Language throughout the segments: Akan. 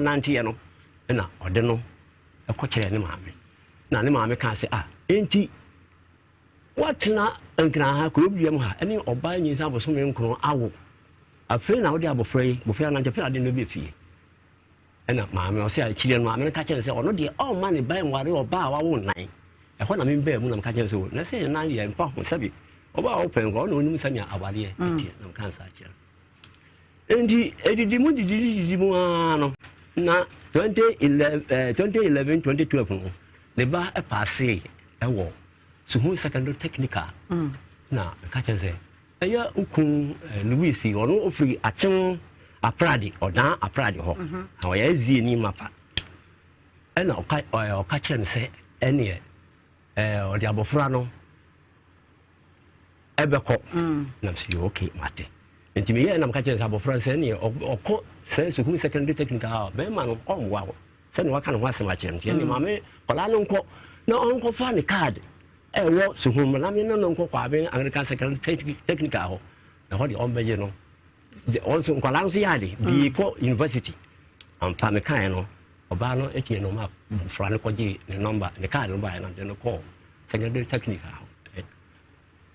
ɔnanteɛ no, ɛna ɔde no ɛkɔ kyerɛɛ ne maame. Na ne maame kaa sɛ, ah, enti woatena Nkran ha, kuro dua mu ha, ɛne ɔbaa nyinsa abosome nkron awo. Afei na wode abɔfra yi, abɔfra yi anante, afei na ade no bɛ fie. Ɛna maame ɔsɛ akyire no maame no ka kyerɛ no sɛ ɔno deɛ ɔmma ne ba nware ɔbaa a wawo nnan. Ɛhɔ na membaa mu na meka kyerɛ no sɛ o na sɛ nnan deɛ mfa ho sɛbi ɔbaa a wopɛ nkɔ ɔna ɔnim sɛnea awareɛ ɛteɛ na meka nsa akyerɛ no. Enti ɛdidi mu didi didi mu ara no na 2011 2011 2012 no ne ba paasee ɛwɔ Suhun Secondary Technical na meka kyerɛ sɛ Ɛyɛ wo kun Louis, ɔno ɔfiri Akyem Aprade, Ɔdan Aprade hɔ. Mhm. Na ɔyɛ SDA ni mapa. Ɛna ɔka ɔka kyerɛ no sɛ ɛneɛ ɔde abɔfra no ɛbɛkɔ. Mm. Na msi yɛ okay mate. Nti meyɛɛ na meka kyerɛ no sɛ abɔfra no sɛ ɛneɛ ɔkɔ sɛ sukuu secondary technical a bɛrima no ɔmmoa wo sɛdeɛ waka ne ho asɛm akyerɛ no nti ɛneɛ mm. maame kɔlaa no nkɔ na ɔnkɔfa ne card Ɛwɔ Suhum na me ne no nkɔ Kwaben Anglican Secondary Technical hɔ. Ɛhɔ deɛ ɔmbɛgye no. Wɔn nso nkwadaa nso yɛ ade. Bii kɔ university. Ampa mekaeɛ no, ɔbaa no tie no ma abɔfra no kɔgye ne nɔmba, ne kaade no baeɛ na mede no kɔɔ Secondary Technical hɔ.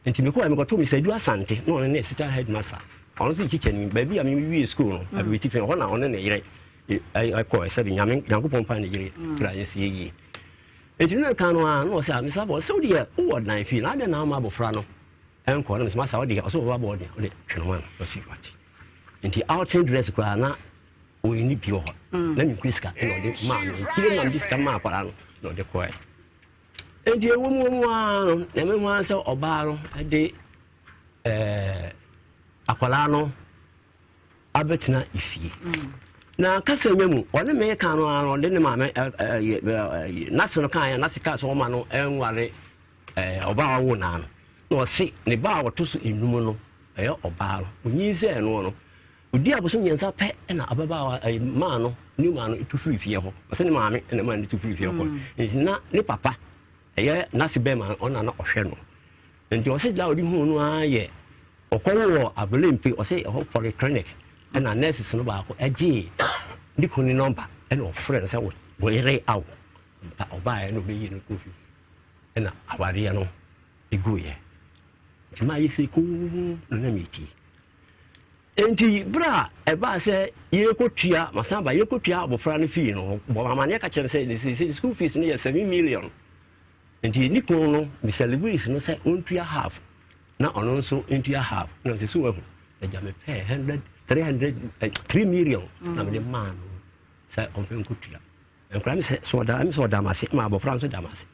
Nti mekɔɛ mekɔtoo Mr. Adu Asante na ɔno ne assistant headmaster. Ɔno nso yɛ kyikyɛni. Baabi a mewie school no, mm. Abibitifi hɔ na ɔne ne yere ɛkɔɛ sɛbi Nyame Nyankopɔn mpa ne yere kura nsie yie. Enti na kan no ara na ɔsɛ a Mr. Bɔ sɛ wodeɛ wowɔ dan fie na adɛn na ama abɔfra no ɛnkɔ na mesɛ masa wodeɛ ɔsɛ wɔba bɔɔ deɛ wode twene ma no ɔsi wate nti outing dress koraa na ɔnni bi wɔ hɔ mm. na menkura sika ɛna ɔde maa me nkyire na mede sika maa akwadaa no na ɔde kɔɛ nti ɛwɔ mu wɔ mu ara no na mehu ara sɛ ɔbaa no de ɛɛ akwadaa no abɛtena efie. Na kasa nya mu, ɔne me ka no ara ɔde ne maame n'ase no kaeɛ, n'ase kaa sɛ ɔma no nware ɔbaa a ɔwo naa no. Na ɔse ne ba a ɔto so enum no, ɛyɛ ɔbaa no, onyinsɛn no no, ɔdi abosom mmiɛnsa pɛ na ababaawa maa no, ne maa no tu firi fie hɔ. Ɔse ne maame na maa no tu firi fie hɔ. Mm. Nti na ne papa, ɛyɛ n'ase bɛrima no, ɔna na ɔhwɛ no. Nti ɔse da a ɔde huu no ara yɛ ɔkɔwo wɔ Abelempe, ɔse ɛhɔ polyclinic ɛna nurses no baako ɛgyee ne kunu ne nɔmba ɛna ɔfrɛ no sɛ wo yere awo mpa ɔbaeɛ na ɔbɛyi no kɔ fie ɛna awareɛ no ɛguiɛ nti maa yɛsɛ komm na na metie nti berɛ a ɛbaa sɛ yɛkɔtua masan ba yɛkɔtua abɔfra no fii no bɔ amaneɛ ka kyerɛ me sɛ ne school fees no yɛ 7 million Nti ne kunu no bisa Louise no sɛ ɔntua half na ɔno nso ntua half na ɔsɛ so wahu agya me pɛɛ hundred three hundred eh, 3 million na mede maa no sɛ ɔmfɛ nkɔtua nkora me sɛ so ɔda me sɛ ɔda m'ase ma abɔfra nso da m'ase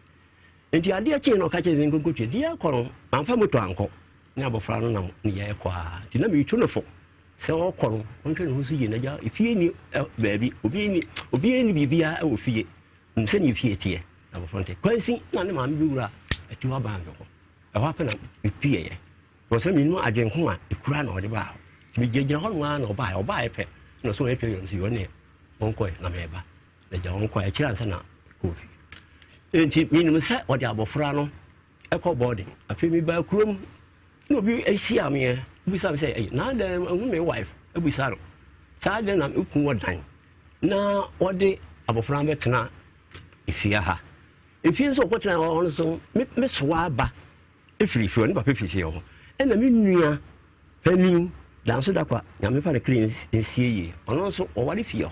nti adeɛ kyee no ɔka kyerɛ sɛ nkɔnkɔtua deɛ ɛkɔ no mamfa moto ankɔ ne abɔfra no nam ne yɛ ɛkɔ a nti na metu no fo sɛ ɔkɔ no ɔnhwɛ ne ho so yie na agya efie ni baabi obi ni obi ni biribiara wɔ fie. Nim sɛnea efie teɛ, na abɔfra no te. Kwansi na ne maame bɛwura Atiwa Bank hɔ. Ɛhɔ ara pɛ na mepueeɛ. Because na mennim adwene ko a ɛkura na ɔde baa hɔ. Nti megyinagyina hɔ nom ara na ɔbaeɛ. Ɔbaeɛ pɛ na ɔsɛ ɔyɛ twɛ sɛ ɔne ɔnkɔɛ na meba. Na gya ɔnkɔɛ akyiri ansa na kɔɔ fie. Nti menim sɛ ɔde abɔfra no ɛkɔ boarding. Afei mebaa kurom na obi ahyia meɛ bisa me sɛ, na adɛn ɛhu me wife abisa no. Saa adɛn na me kun wɔ dan. Na wɔde abɔfra no bɛtena efie ha. Efie nso ɔkɔtena hɔ no nso, me soa aba efiri fie hɔ, ne papa firi fie hɔ. Ɛna me nua panin, Danso Dakwa, Nyame fa ne kra nsie yie, ɔno nso ɔware fie hɔ.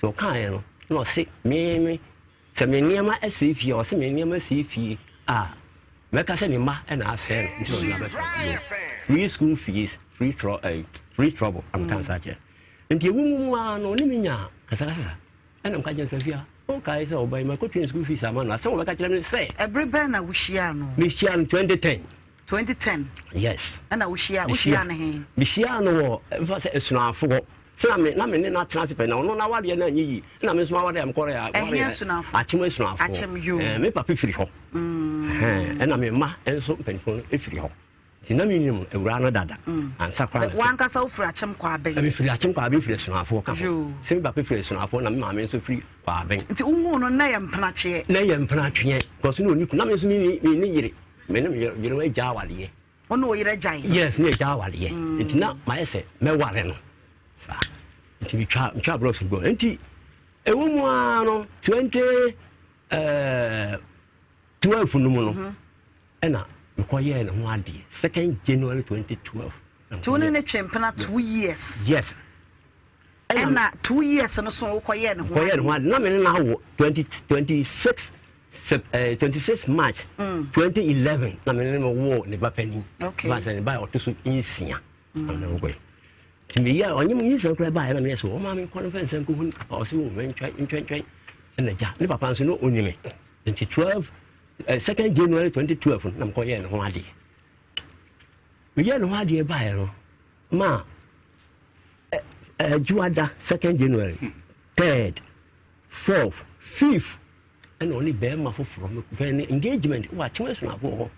Sɛ ɔkaeɛ no, na ɔse me me sɛ me nneɛma asɛe fie a, ɔse me nneɛma asɛe fie a, mɛka sɛ ne mma na asɛe no, nti na ɔde no abɛtena fie. Free school fees, free, tro, eh, free trouble, ameka nsa akyerɛ. Nti ewu mu ara no, ɔne me nyaa kasakasa. Ɛna meka kyerɛ no sɛ, Afia, wokae sɛ ɔba yi, makɔtua school fees ama no. Asɛm a ɔbɛka kyerɛ me ne sɛ. Ɛbere bɛn na wohyiaa no? Mehyiaa no 2010. 2010? Yes. Ɛna wohyia, wohyiaa no he? Mehyiaa no wɔ, mfa sɛ Asunafo hɔ. Sɛ na me, na me ne no atena ase pɛ, na ɔno n'awadeɛ no anyɛ yie. Ɛna me nso m'awadeɛ a mekɔrɛ a, Ɛhe Asunafo? Akyem Asunafo. Akyem, yoo. Ɛɛ, me papa firi hɔ. Mm. Ɛna me mma nso mpanimfoɔ no firi hɔ. Nti na menim awuraa no dada mm. ansa koraa na wankasa wofiri Akyem Kwaben? Mefiri Akyem Kwaben firi Asunafoɔ ka ho. Sɛ me papa firi Asunafoɔ na me maame nso firi Kwaben. Nti wohuu no na yɛ mpenatweɛ? Na yɛ mpenatweɛ because na ɔni ku na me nso me ne yere me ne me yere agya awadeɛ. Wo ne wo yere agyae? Yes, ne agya awadeɛ. Mm. Nti na mayɛ sɛ mɛware no saa. Nti metwa metwa aborɔ so gu. Nti Ɛwɔ mu ara no 20 12 no mu no ɛna mekɔyɛɛ ne ho adeɛ 2nd January 2012. Nti wo ne ne twe mpena 2 years? Yes. Ɛna 2 years no so wokɔyɛɛ ne ho? Kɔyɛɛ ne ho adeɛ na me ne no awo 20 26 Sep 26 March 2011 na me ne no woo ne ba panin. Ba sɛ ne ba a ɔto so nsia. Na me ne no kɔe. Nti meyɛ ɔnye me nyinsɛn koraa baeɛ na meyɛ sɛ ɔma me nkɔ no mfa nsa nkɔhu ne papa. Ɔse o mentwɛn ntwɛntwɛn. Ɛna gya ne papa nso na ɔni me. Nti 12 2nd January 2012 no na mekɔyɛɛ ne ho adeɛ. Meyɛɛ ne ho adeɛ baeɛ no ma Adwuada 2nd January, 3rd, 4th, 5th ɛna ɔne bɛrima foforɔ mekɔyɛ ne engagement wɔ Akyem Asunafoɔ hɔ.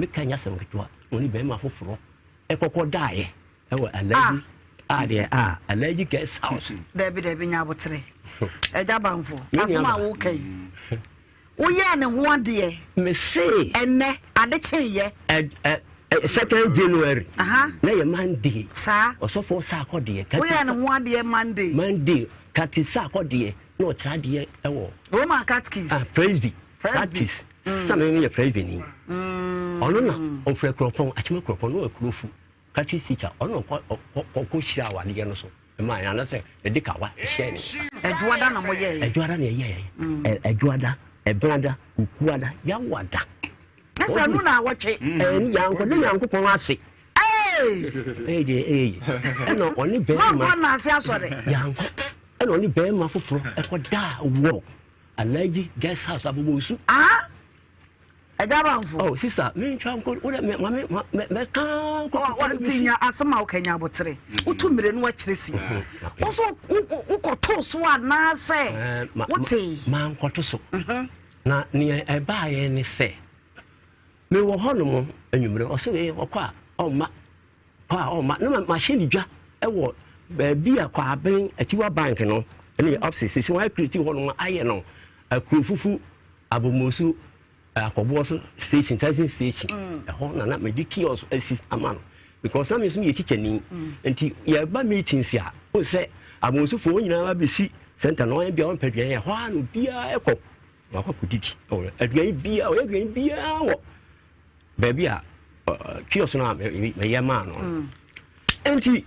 Meka nyɛ asɛm ketewa. Na ɔne bɛrima foforɔ ɛkɔkɔ daeɛ ɛwɔ Alaji adeɛ a Alaji guest house. Dabi, dabi, nya abotere, Agya Bamfo. Asɛm a woka yi, woyɛɛ ne ho adeɛ? Mese. Ɛnɛ ade kyeeyɛ? 2nd January na yɛ Monday. Saa. Ɔsɔfoɔ saakɔ deɛ. Woyɛɛ ne ho adeɛ Monday? Monday kati saakɔ deɛ na ɔkyerɛ adeɛ ɛwɔ Roman Catechies. Ah, Presby. Catechies sɛ me yɛ Presby ni. Ɔno na ɔfiri Kuropɔn, Akyem Kuropɔn, na ɔyɛ Kurofu catechies teacher. Ɔno na ɔkɔ ɔkɔ hyira awadeɛ no so ɛma yɛn anasɛ ɛde kawa ɛhyɛ ne nsa. Ɛdwoada na moyɛɛ? Ɛdwoada na ɛyɛɛ. Ɛdwoada, Ɛbenada, Okuada, Yawada. Ɛsɛ nu na awɔtwe. Ɛn yankɔ ne Nyankopɔn ase. Ɛyɛ deɛ ɛyɛ yi. Ɛna ɔne bɛrima. Mankɔ na ase asɔre. Yankɔ. Ɛna ɔne bɛrima foforɔ ɛkɔ daa wɔ Alhaji guest house Abobosu. Ah! Ɛgya Bamfo. Oh sister, me ntwa nko, wo dɛ me ma me me me ka nko. Oh, wa ti nya asɛm a woka, nya abotere. Wotu mmire no akyerɛ si. Wo so wokɔtoo so anaasɛ wotee? Mankɔto so. Na nea ɛbaeɛ ne sɛ mewɔ hɔnom anwummerɛ, ɔsɛ wei ɔkɔ a ɔmma, kɔ a ɔmma, na mahyɛ ne dwa wɔ baabi a Kwaben Atiwa Bank no ne ɔfise sisi wɔn akiriti hɔnom ayɛ no Akuro Fufu Abomosu Akɔboɔ so station, taxi station, ɛhɔ na na mede kiosk asi ama no because na me nso meyɛ tikyani. Nti yɛba meetings a, wohu sɛ Abomosufoɔ wɔn nyinaa bɛsi center na wɔn bia wɔmpɛ aduane, ɛhɔ ara na obiara kɔ wakɔ akɔdidi. Aduane biara ɔyɛ, aduane biara wɔ baabi a kiosk no a meyɛ maa no. Nti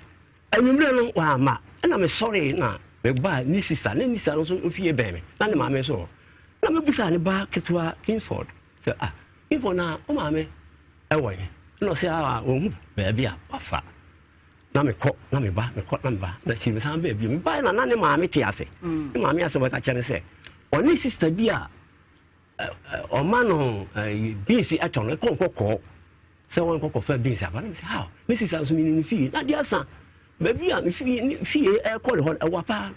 anwummerɛ no wamma, ɛna mesɔree na mebaa ne sister ne sister no nso fie bɛn me na ne maame nso hɔ, na mebusaa ne ba ketewa Kingsford sɛ, "Ah, Kingsford, na wo maame ɛwɔ he?" Ɛna ɔsɛ ah, ɔhu baabi a wafa. Na mekɔ na meba, mekɔ na meba, na kyiri mesan baa bio. Mebaeɛ na na ne maame te ase. Ne maame asɛ wɔka kyerɛ no sɛ ɔne sister bi a ɔma no beans ɛtɔ no ɛkɔ nkɔkɔɔ sɛ wɔn nkɔkɔfa beans aba. Na mesɛ how, me sister nso menim ne fie na adeɛ asa baabi a me fie ɛkɔ ne hɔ ɛwa paa.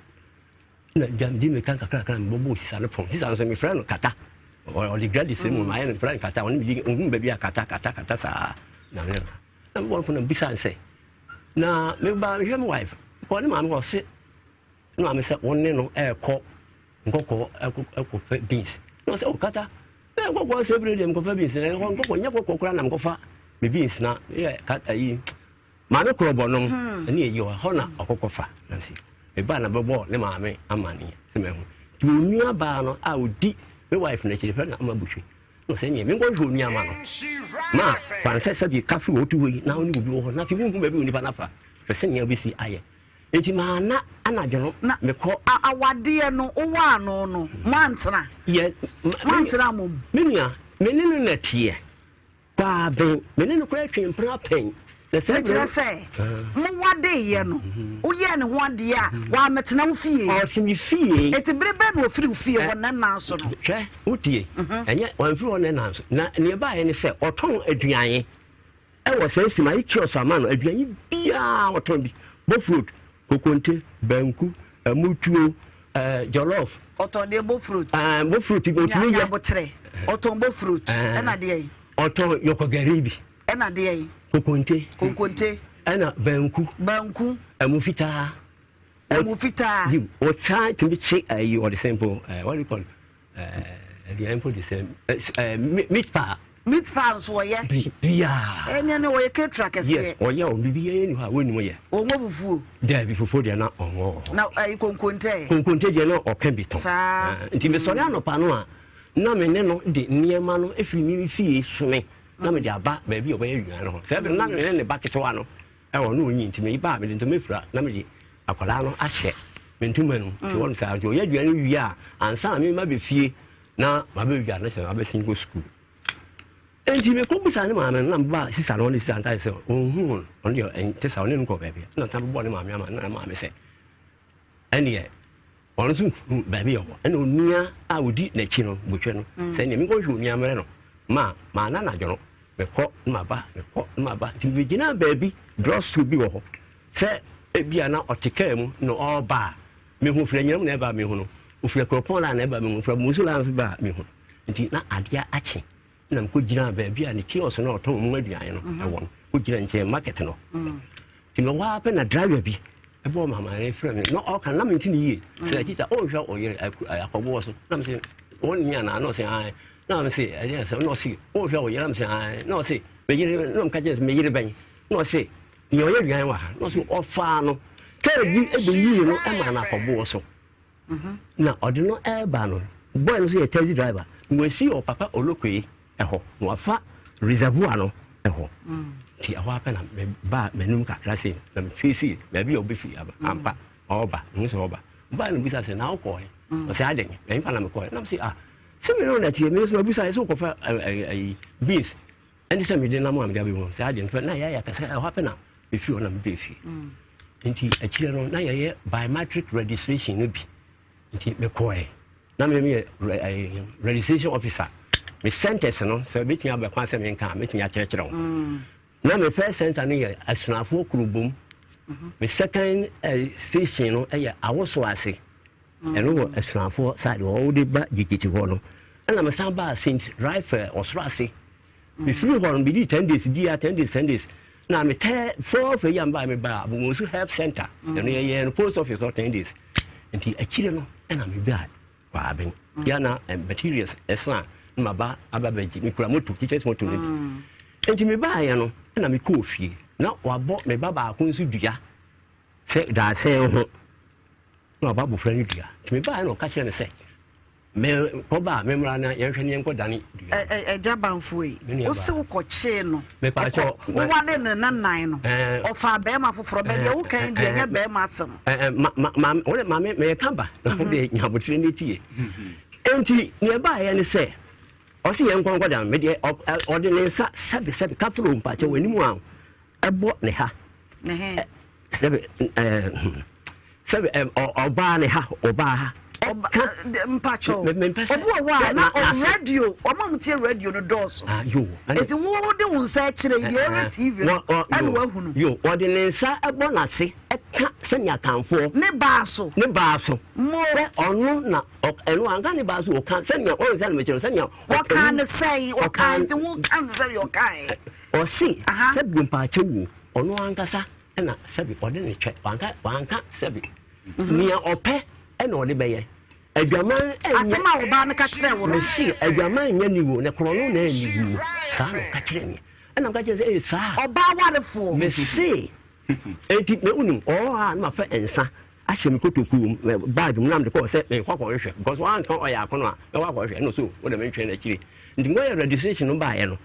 Na gya mede meka kakrakra, mebɔbɔɔ sisa no pɔn. Sisa no nso mefrɛ no Kata, ɔde gradi sɛ mu mayɛ no, mefrɛ no Kata. Ɔne medi ɔhu baabi a Kata, Kata, Kata saa na me na mebɔ no pɔn na mebisa no sɛ na meba mehwɛ me wife kɔ ne maame hɔ, ɔse ne maame sɛ wo ne no ɛrekɔ nkɔkɔɔ ɛkɔpɛ beans. Na ɔsɛ o Kata, ɛ nkɔkɔɔ sɛ ebire deɛ mekɔfa beans na ɛhɔ nkɔkɔɔ nyɛ kɔkɔɔ koraa na mekɔfa me beans na yɛ kata yi maame korɔ bɔ nom ɛne ɛyi hɔ hɔ na ɔkɔkɔ fa. Na sɛ meba na bɛbɔ ne maame amanneɛ sɛ mahu nti onua baa no a ɔdi me wife no akyiri fɛ no ama Buhwe na ɔsɛ neɛ menkɔhwɛ onua ma no ma kwan sɛ sɛbi kafe wɔ wotu hɔ yi na wo ne obi wɔ hɔ na afei wohu baabi onipa no afa hwɛ sɛnea wobɛsi ayɛ. Nti maana anadwo no Na mekɔ. Awadeɛ no wowɔ ano no moantena? Yɛ Moantena mmom? Me nua, me ne no na teɛ Kwaaben, me ne no koraa twe mpena pɛn. Na saa berɛ Mekyerɛ no. sɛ mowadeeɛ no, woyɛɛ ne ho adeɛ a, wammɛtena wo fie? Ɔte me fie. Enti bere bɛn na ɔfiri wo fie hɔ nnannan so no? Hwɛ, wotie, ɛnyɛ wamfiri hɔ nnannan so. Na nea ɛbaeɛ ne sɛ, ɔtɔn aduane wɔ saa sima yi kiosk ama no, aduane biara ɔtɔn bi, bofrot, kokonte, banku, amutuo, jollof. Ɔtɔn deɛ bofrot? Bofrot bi ɔtumi yɛ. Nyabotrɛ, ɔtɔn bofrot, ɛna deɛ yi? Ɔtɔn yɔkɔgari bi. Ɛna deɛ yi? Kokonte. Konkonte. Ɛna banku. Banku. Ɛmu fitaa. Ɛmu fitaa. Yi ɔsan tumi kye ɛyi ɔde sɛn po ɛɛ what do you call ɛɛ aduane po de sɛn ɛɛ meat pie. Meat pie nso ɔyɛ. Biribiara. Ɛnneɛ ne ɔyɛ caterer kɛseɛ. Yes, ɔyɛ o, biribiara nni hɔ a wɔnnim yɛ. Ɔnwɔ fufuo? Daabi, fufuo deɛ na ɔnwɔ wɔ hɔ. Na ɛyi konkonte? Konkonte deɛ na ɔka bi tɔn. Saa. Nti mesɔre anɔpa no a, na me ne no de nneɛma no firi me fie some na mede aba baabi a ɔbɛyɛ aduane no hɔ. Saa bere no na me ne ne ba ketewa no ɛwɔ no ɔnyi nti meba a mede ntoma fira na mede akwadaa no ahyɛ me ntoma no mu. Nti wɔn saa nti ɔyɛ aduane wie a ansa na mema bɛfie na mabɛdwa no sɛ mabɛsen kɔ sukuu. Enti mekɔbisaa ne maame no na mebaa sista no hɔ ne sista no kae sɛ ɔnhuu no, ɔno deɛ ɛnte saa, ɔne no kɔɔ baabi a na ɔsan bɛbɔɔ ne maame ama na ne maame sɛ ɛneɛ ɔno nso hu baabi a ɔwɔ ɛna onua a ɔdi n'akyi no botwe no mm. sɛ ɛneɛ menkɔhwɛ onua mmerɛ no ma maana anadwo no mekɔ na maba mekɔ na maba nti mebɛgyinaa baabi drugstore bi wɔ hɔ sɛ ebia na ɔte kaa mu na ɔreba a mehu firi anyinam na ɛba mehu no ofiri akuropɔn la na ɛba mehu ofiri amusu la nso ba mehu nti na adeɛ akye na mekɔgyinaa baabi a ne kiosk no a ɔtɔn mu aduane no mhm. ɛwɔ no kɔgyina nkyɛn market no mm. nti mewɔ ara pɛ na driver bi ɛbɔɔ me amanneɛ frɛ me na ɔka na mente ne yie mm. sɛ akyita ɔnhwɛ ɔyere akɔboɔ so na mese wɔn ni anaa na ɔse ae na mese ɛdeɛ sɛ na ɔse ɔnhwɛ ɔyere na mese ae na ɔse meyere na meka kyerɛ sɛ meyere bɛn na ɔse nea ɔyɛ aduane wɔ ha na ɔse ɔfaa no kaa bi ɛbɛyii no ɛma no akɔboɔ so Na ɔde no reba no, boy no nso yɛ taxi driver. Na wasi wɔ Papa Olokwe hɔ, na wafa reservoir no hɔ. Nti ɛhɔ ara pɛ na mebaa m'anim kakra sei, na mefeesi baabi a ɔbɛfiri aba. Ampa, ɔreba, mehu sɛ ɔreba. Ɔbaa no bisa sɛ, na wokɔɔ he? Ɔsɛ adɛn? Ɛhefa na mekɔɛ? Na mese, ah, sɛ me ne wo na ɛteɛ, me nso mabisa sɛ wokɔfa ayi beans ɛne sɛ mede nam a mede abɛhu sɛ adɛn fɛ na yɛayɛ akasa ɛhɔ apɛ na mefiri hɔ na mebɛɛ fie nti akyirɛ no na yɛyɛ biometric registration no bi nti mekɔɛ na me meyɛ registration officer me centers no sɛ bɛtumi abɛ kwan sɛ menka a mɛtumi akyerɛkyerɛ wo mm. na me first center no yɛ asunafoɔ kurobom mm-hmm. me second eh, station no yɛ awoso ase mm. ɛno wɔ asunafoɔ side hɔ wode ba gyegyeti hɔ no ɛna mesan baa st rifle ɔsoro ase Mefiri hɔ no, medii ten days biara, ten days, ten days. Na me tɛ fourth year mbaa me baa Abomosu Health Center. Mm. Ɛno yɛyɛ no post office hɔ ten days. Nti akyire no ɛna me baa Kwaben. Mm. Ya na eh, materials ɛsa na ma ba aba bɛgye. Me kura moto, teachers moto no bi. Mm. Nti me baa yɛ no ɛna me kɔɔ fie. Na wabɔ me ba baako nso dua sɛ daasɛn ho. Na wabɔ abofra no dua. Nti me baa yɛ na ɔka kyerɛ no sɛ Me kɔ ba a, me mmra na yɛnhwɛ ne yɛnkɔ dane dua. Ɛ ɛ ɛgya banfoɔ yi, wo se wo kɔ kyee no, ɛkɔ, wo ware no na nan no, ɔfaa bɛɛma foforɔ, bɛ deɛ wo kan deɛ ɛnyɛ bɛɛma asɛm. Ɛ ma ma ma wo de maame mɛ ka ba, na wo de nya abotire ne tie. Enti nea ɛbaeɛ ne sɛ, ɔse yɛn nkɔ nkɔ dan, me deɛ ɔde ne nsa sɛbe sɛbe kafro mpakyɛ wɔ anim a ɛbɔ ne ha. Sɛbe ɛɛ sɛbe ɔbaa ne ha ɔbaa ha. Ɔka mpakyɛw obi wɔ hɔ a na ɔ radio wɔn a wɔtie radio no dɔɔso. Ah, yo. Eti wo de wo nsa akyerɛ yi deɛ ɔhwɛ TV no ɛna wahunu. Yo, ɔde ne nsa ɛbɔ n'ase ɛka sɛnea kanfoɔ. Ne baa so. Ne baa so. Mo. Sɛ ɔno na ɛno anka ne baa so ɔka sɛnea ɔn sɛ na mekyerɛ sɛnea. Ɔka ne sɛn ɔka nti wo ka ne sɛnea ɔka. Ɔse sɛbi mpaakyɛw o ɔno ankasa na sɛbi ɔde ne twɛ wanka wanka sɛbi nea ɔpɛ ɛna ɔde bɛyɛ adwaman ɛnyɛ asɛm a ɔbaa no ka kyerɛ wo no mese adwaman nyɛ ne wuo na korɔ no na ɛne wuo saa na ɔka kyerɛ me ɛna ɔka kyerɛ sɛ ee saa ɔbaa warefoɔ mese enti me wonim ɔwɔ hɔ a na mafa nsa ahyɛ me kotokuo mu bag mu na mede kɔɔ sɛ mekɔ akɔhwehwɛ because wanka ɔyɛ akono a mɛkɔ akɔhwehwɛ ɛna so wode mentwɛn akyire nti mekɔyɛ registration no baeɛ no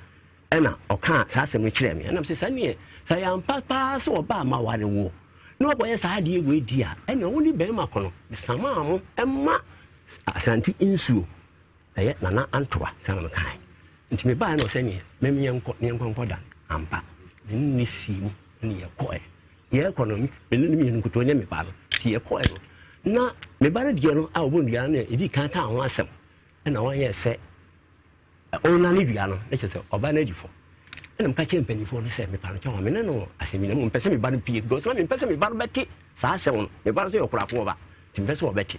Ɛnna ɔkaa saa asɛm no kyerɛɛ me. Ɛnna mese, Sɛdeɛ sɛ ɛyɛ ampa paa sɛ ɔbaa ma ware woɔ na wakɔyɛ saa adeɛ wei di a, ɛnna wo ne barima ko no, mesamaa mo ma Asante nsuo, ɛyɛ Nana Antoa, saa na mekae. Nti mebaeɛ na ɔsɛ neɛ mem yɛnkɔ ne yɛnkɔ nkɔda. Ampa, me ne no sii mu ne yɛkɔɛ. Yɛkɔ no, me ne no mmienu nkutoo ne me ba no. Nti yɛkɔɛ no, na me ba no deɛ no a ɔbɔ nnua no na ɛdii kan kaa ho asɛm, ɛna wɔnyɛɛ sɛ Ɔrenane dua no, na kyerɛ sɛ ɔbaa no adi fɔ. Ɛna meka kyerɛɛ mpanimfoɔ no sɛ, mepa no kyɛw a, me ne no wɔ asɛm bi, na mmom mepɛ sɛ me ba no pue, because na mempɛ sɛ me ba no bɛte saa asɛm no. Me ba no nso yɛ ɔkorafoɔ ba, nti mepɛ sɛ ɔbɛte.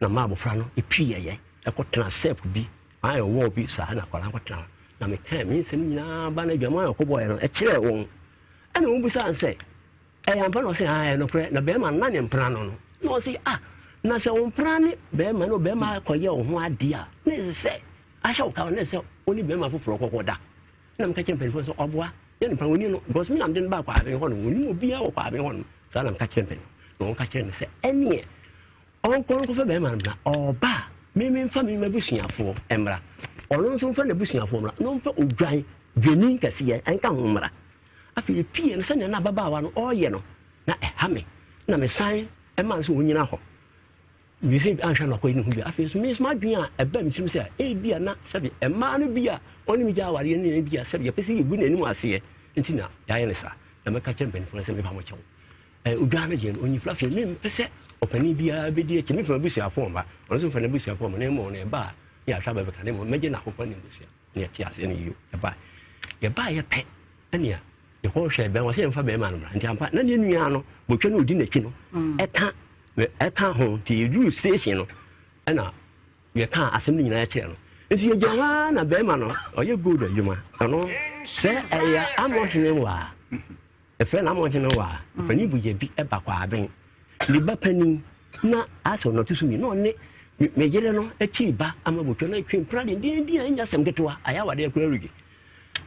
Na maa abɔfra no pueeɛ kɔtenaa step bi, ayɛ wall bi saa na akwadaa no kɔtena hɔ. Na mekaa me nsɛm nyinaa ba no adwaman a ɔkɔbɔeɛ no kyerɛɛ wɔn. Ɛna wɔbisaa no sɛ, Ɛyɛ ampa? Na ɔse, Ah, ɛyɛ nokorɛ. Na bɛrima no, na ne mpena no no. Na ɔse, Ah, na sɛ wo mpena ne bɛrima na ɔbɛrima akɔyɛ wo ho adeɛ a, na ɛsɛ sɛ ahyɛ wo ka, na ɛsɛ sɛ wo ne bɛrima foforɔ kɔkɔda. Ɛna meka kyerɛ mpanimfoɔ sɛ ɔboa yɛ nipa wɔni no because me na mede no baa Kwaben hɔ no, wɔnim obiara wɔ Kwaben hɔ no. Saa na meka kyerɛ mpanimfoɔ. Na wɔka kyerɛ no sɛ ɛneɛ ɔnkɔ nkɔfa bɛrima no mmra, ɔba a me memfa me m'abusuafoɔ mmra, ɔno nso mfa n'abusuafoɔ mmra, na ɔmfa odwan dwanin kɛseɛ nka ho mmra. Afei yɛpie no sɛnea na ababaawa no ɔreyɛ no na ɛha me, na mesan maa no sɛ ɔnyina hɔ. Mebisa bi anhwɛ na ɔkɔyɛ ne ho bi. Afei nso me nso m'adwene a ɛbaa me tirim sɛ ebia na sɛbe mmaa no bi a ɔne me gya awareɛ no ebia sɛbe yɛpɛ sɛ yɛgu n'anim aseɛ nti na yɛayɛ no saa. Na mɛka kyerɛ mpanimfoɔ no sɛ mepa mo kyɛw. Odwan no deɛ no ɔnyi firi afei mempɛ sɛ ɔpanin biara bɛdi akyi. Memfa m'abusuafoɔ mma, ɔno nso mfa n'abusuafoɔ mma na mmom no ɛba a ne yɛahwɛ aba bɛka na mmom mɛgye n'akokɔ ne n'abusua. Ne yɛte aseɛ no yio. Ɛbae. Yɛbaeɛ pɛ ɛnea yɛkɔhwɛ bɛrima sɛ yɛmfa bɛrima no mmra. Nti ampa na ne nua no bɔtwa no ɔdi n'akyi no ɛka ɛka ho. Nti yɛduruu station no ɛna yɛkaa asɛm no nyinaa kyerɛ no. Nti yɛgyina hɔ ara na bɛrima no ɔyɛ gold adwuma. Ɔno sɛ ɛyɛ amɔhene wɔ a ɛfrɛ no amɔhene wɔ a ɔpanin bugya bi ɛba Kwaben. Ne ba panin na asɛ ɔnɔto so mmienu na ɔne me yere no akyi ba ama bɔtwa no atwe mpena dendenden a ɛnyɛ asɛm ketewa ayɛ awadeɛ akora regi.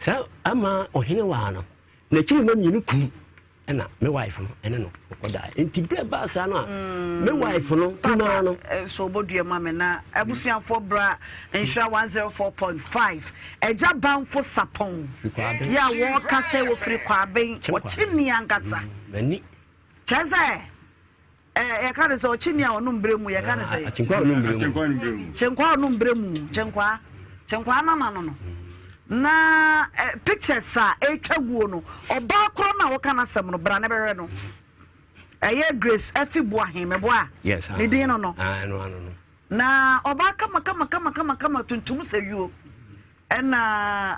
Saa ama ɔhene waa no n'akyiri mma mmienu kum ɛna me wife no ɛne no ɔkɔdaa. Nti berɛ baa saa no a me wife no kumaa no. So ɔbɔdua ma me na abusuafoɔ bra nhyira 104.5 agya Banfo Sapɔn yɛ a wɔka sɛ wɔfiri Kwaben wɔkye ni ankasa. M'ani. Kyerɛ sɛ yɛka ne sɛ ɔkye ni a ɔnom berɛ mu yɛka ne sɛ Kyenkwa a ɔnom berɛ mu. Kyenkwaa a ɔnom berɛ mu kyenkwaa kyenkwaa nana no no na pictures a ɛtwa guo no ɔbaa korɔ no a wɔka n'asɛm no bra ne bɛhwɛ no ɛyɛ Grace Afi Boahen meboa Yes, ne din no no ah, ɛno ano no. Na ɔbaa kama kama kama kama kama tuntum sɛ yuo ɛna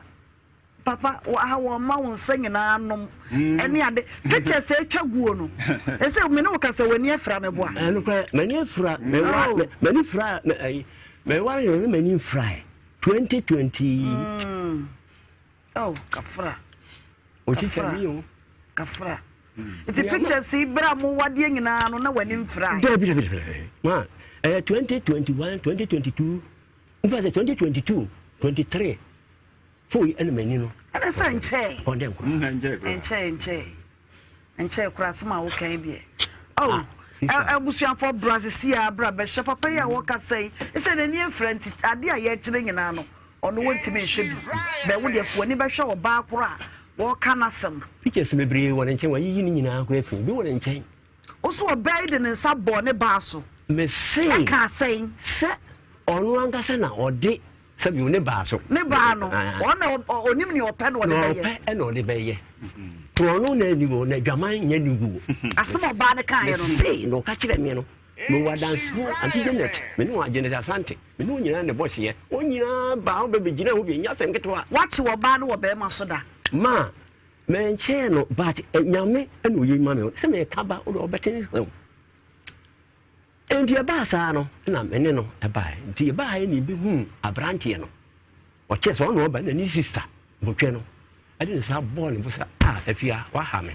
Papa wɔ ha wɔn ma wo nsa nyinaa nom ɛne ade pictures atwa guo no ɛsɛ me ne wo kasa w'ani afira me boa. Ɛnokorɛ m'ani afira mɛwa m'ani fira ɛyi mɛwa yɛn ne m'ani nfira yɛ 2020. Oh kafra. Otwitwa mi o. Kafra. Nti pictures yi bere a mo wadeɛ nyinaa no na w'ani nfira. Dabi dabi dabi ma ɛyɛ 2021 2022 nfa sɛ 2022 23. Foi ɛna m'ani no. Ɛna sɛ nkyɛɛ. Ɔn dɛ nkora. Nkyɛɛ nkyɛɛ nkyɛɛ kora asɛm a woka yi deɛ. Oh, ah, abusuafoɔ bra sisi a bra bɛhwɛ papa yi a wɔkasa yi sɛ n'ani afira nti adeɛ a yɛkyerɛ nyinaa no ɔno wɔntumi nhwɛ bi bɛ wo deɛ fo ani bɛhwɛ ɔbaa koro a wɔka n'asɛm. Pictures bebree wɔ ne nkyɛn wɔayiyi ne nyinaa koraa afiri bi wɔ ne nkyɛn. Wo so ɔbaa yi de ne nsa bɔɔ ne baa so. Mese. Ɛka asɛn. Sɛ ɔno ankasa na ɔde Sɛbi o, ne baa so. Ne baa no, ɔno na ɔnim nea ɔpɛ na ɔde bɛyɛ. Nea ɔpɛ na ɔde bɛyɛ. Korɔno na ani o, na adwaman nyɛ ne wu o. Asɛm a ɔbaa no kaeɛ no. Mese na ɔka kyerɛ me no, mewɔ adansefoɔ, Auntie Janet, me ne wɔn, Janet Asante, me ne wɔn nyinaa na ɛbɔ hyeɛ. Wɔn nyinaa baa hɔ bɛbɛgyina hɔ bi, ɛnyɛ asɛm ketewa. Woakye ɔbaa no wɔ barima so da? Ma, mankyɛɛ no, but Nyame na ɔyi ma me. Sɛ meka ba, wode ɔbɛte nsɛm. Enti ɛbaa saa no na me ne no baeɛ. Nti yɛbaeɛ na yɛbɛhuu aberanteɛ no. Ɔkyerɛ sɛ ɔna ɔba na ne sista botwɛ no ɛde ne nsa bɔɔ ne bo sɛ a afia waha me.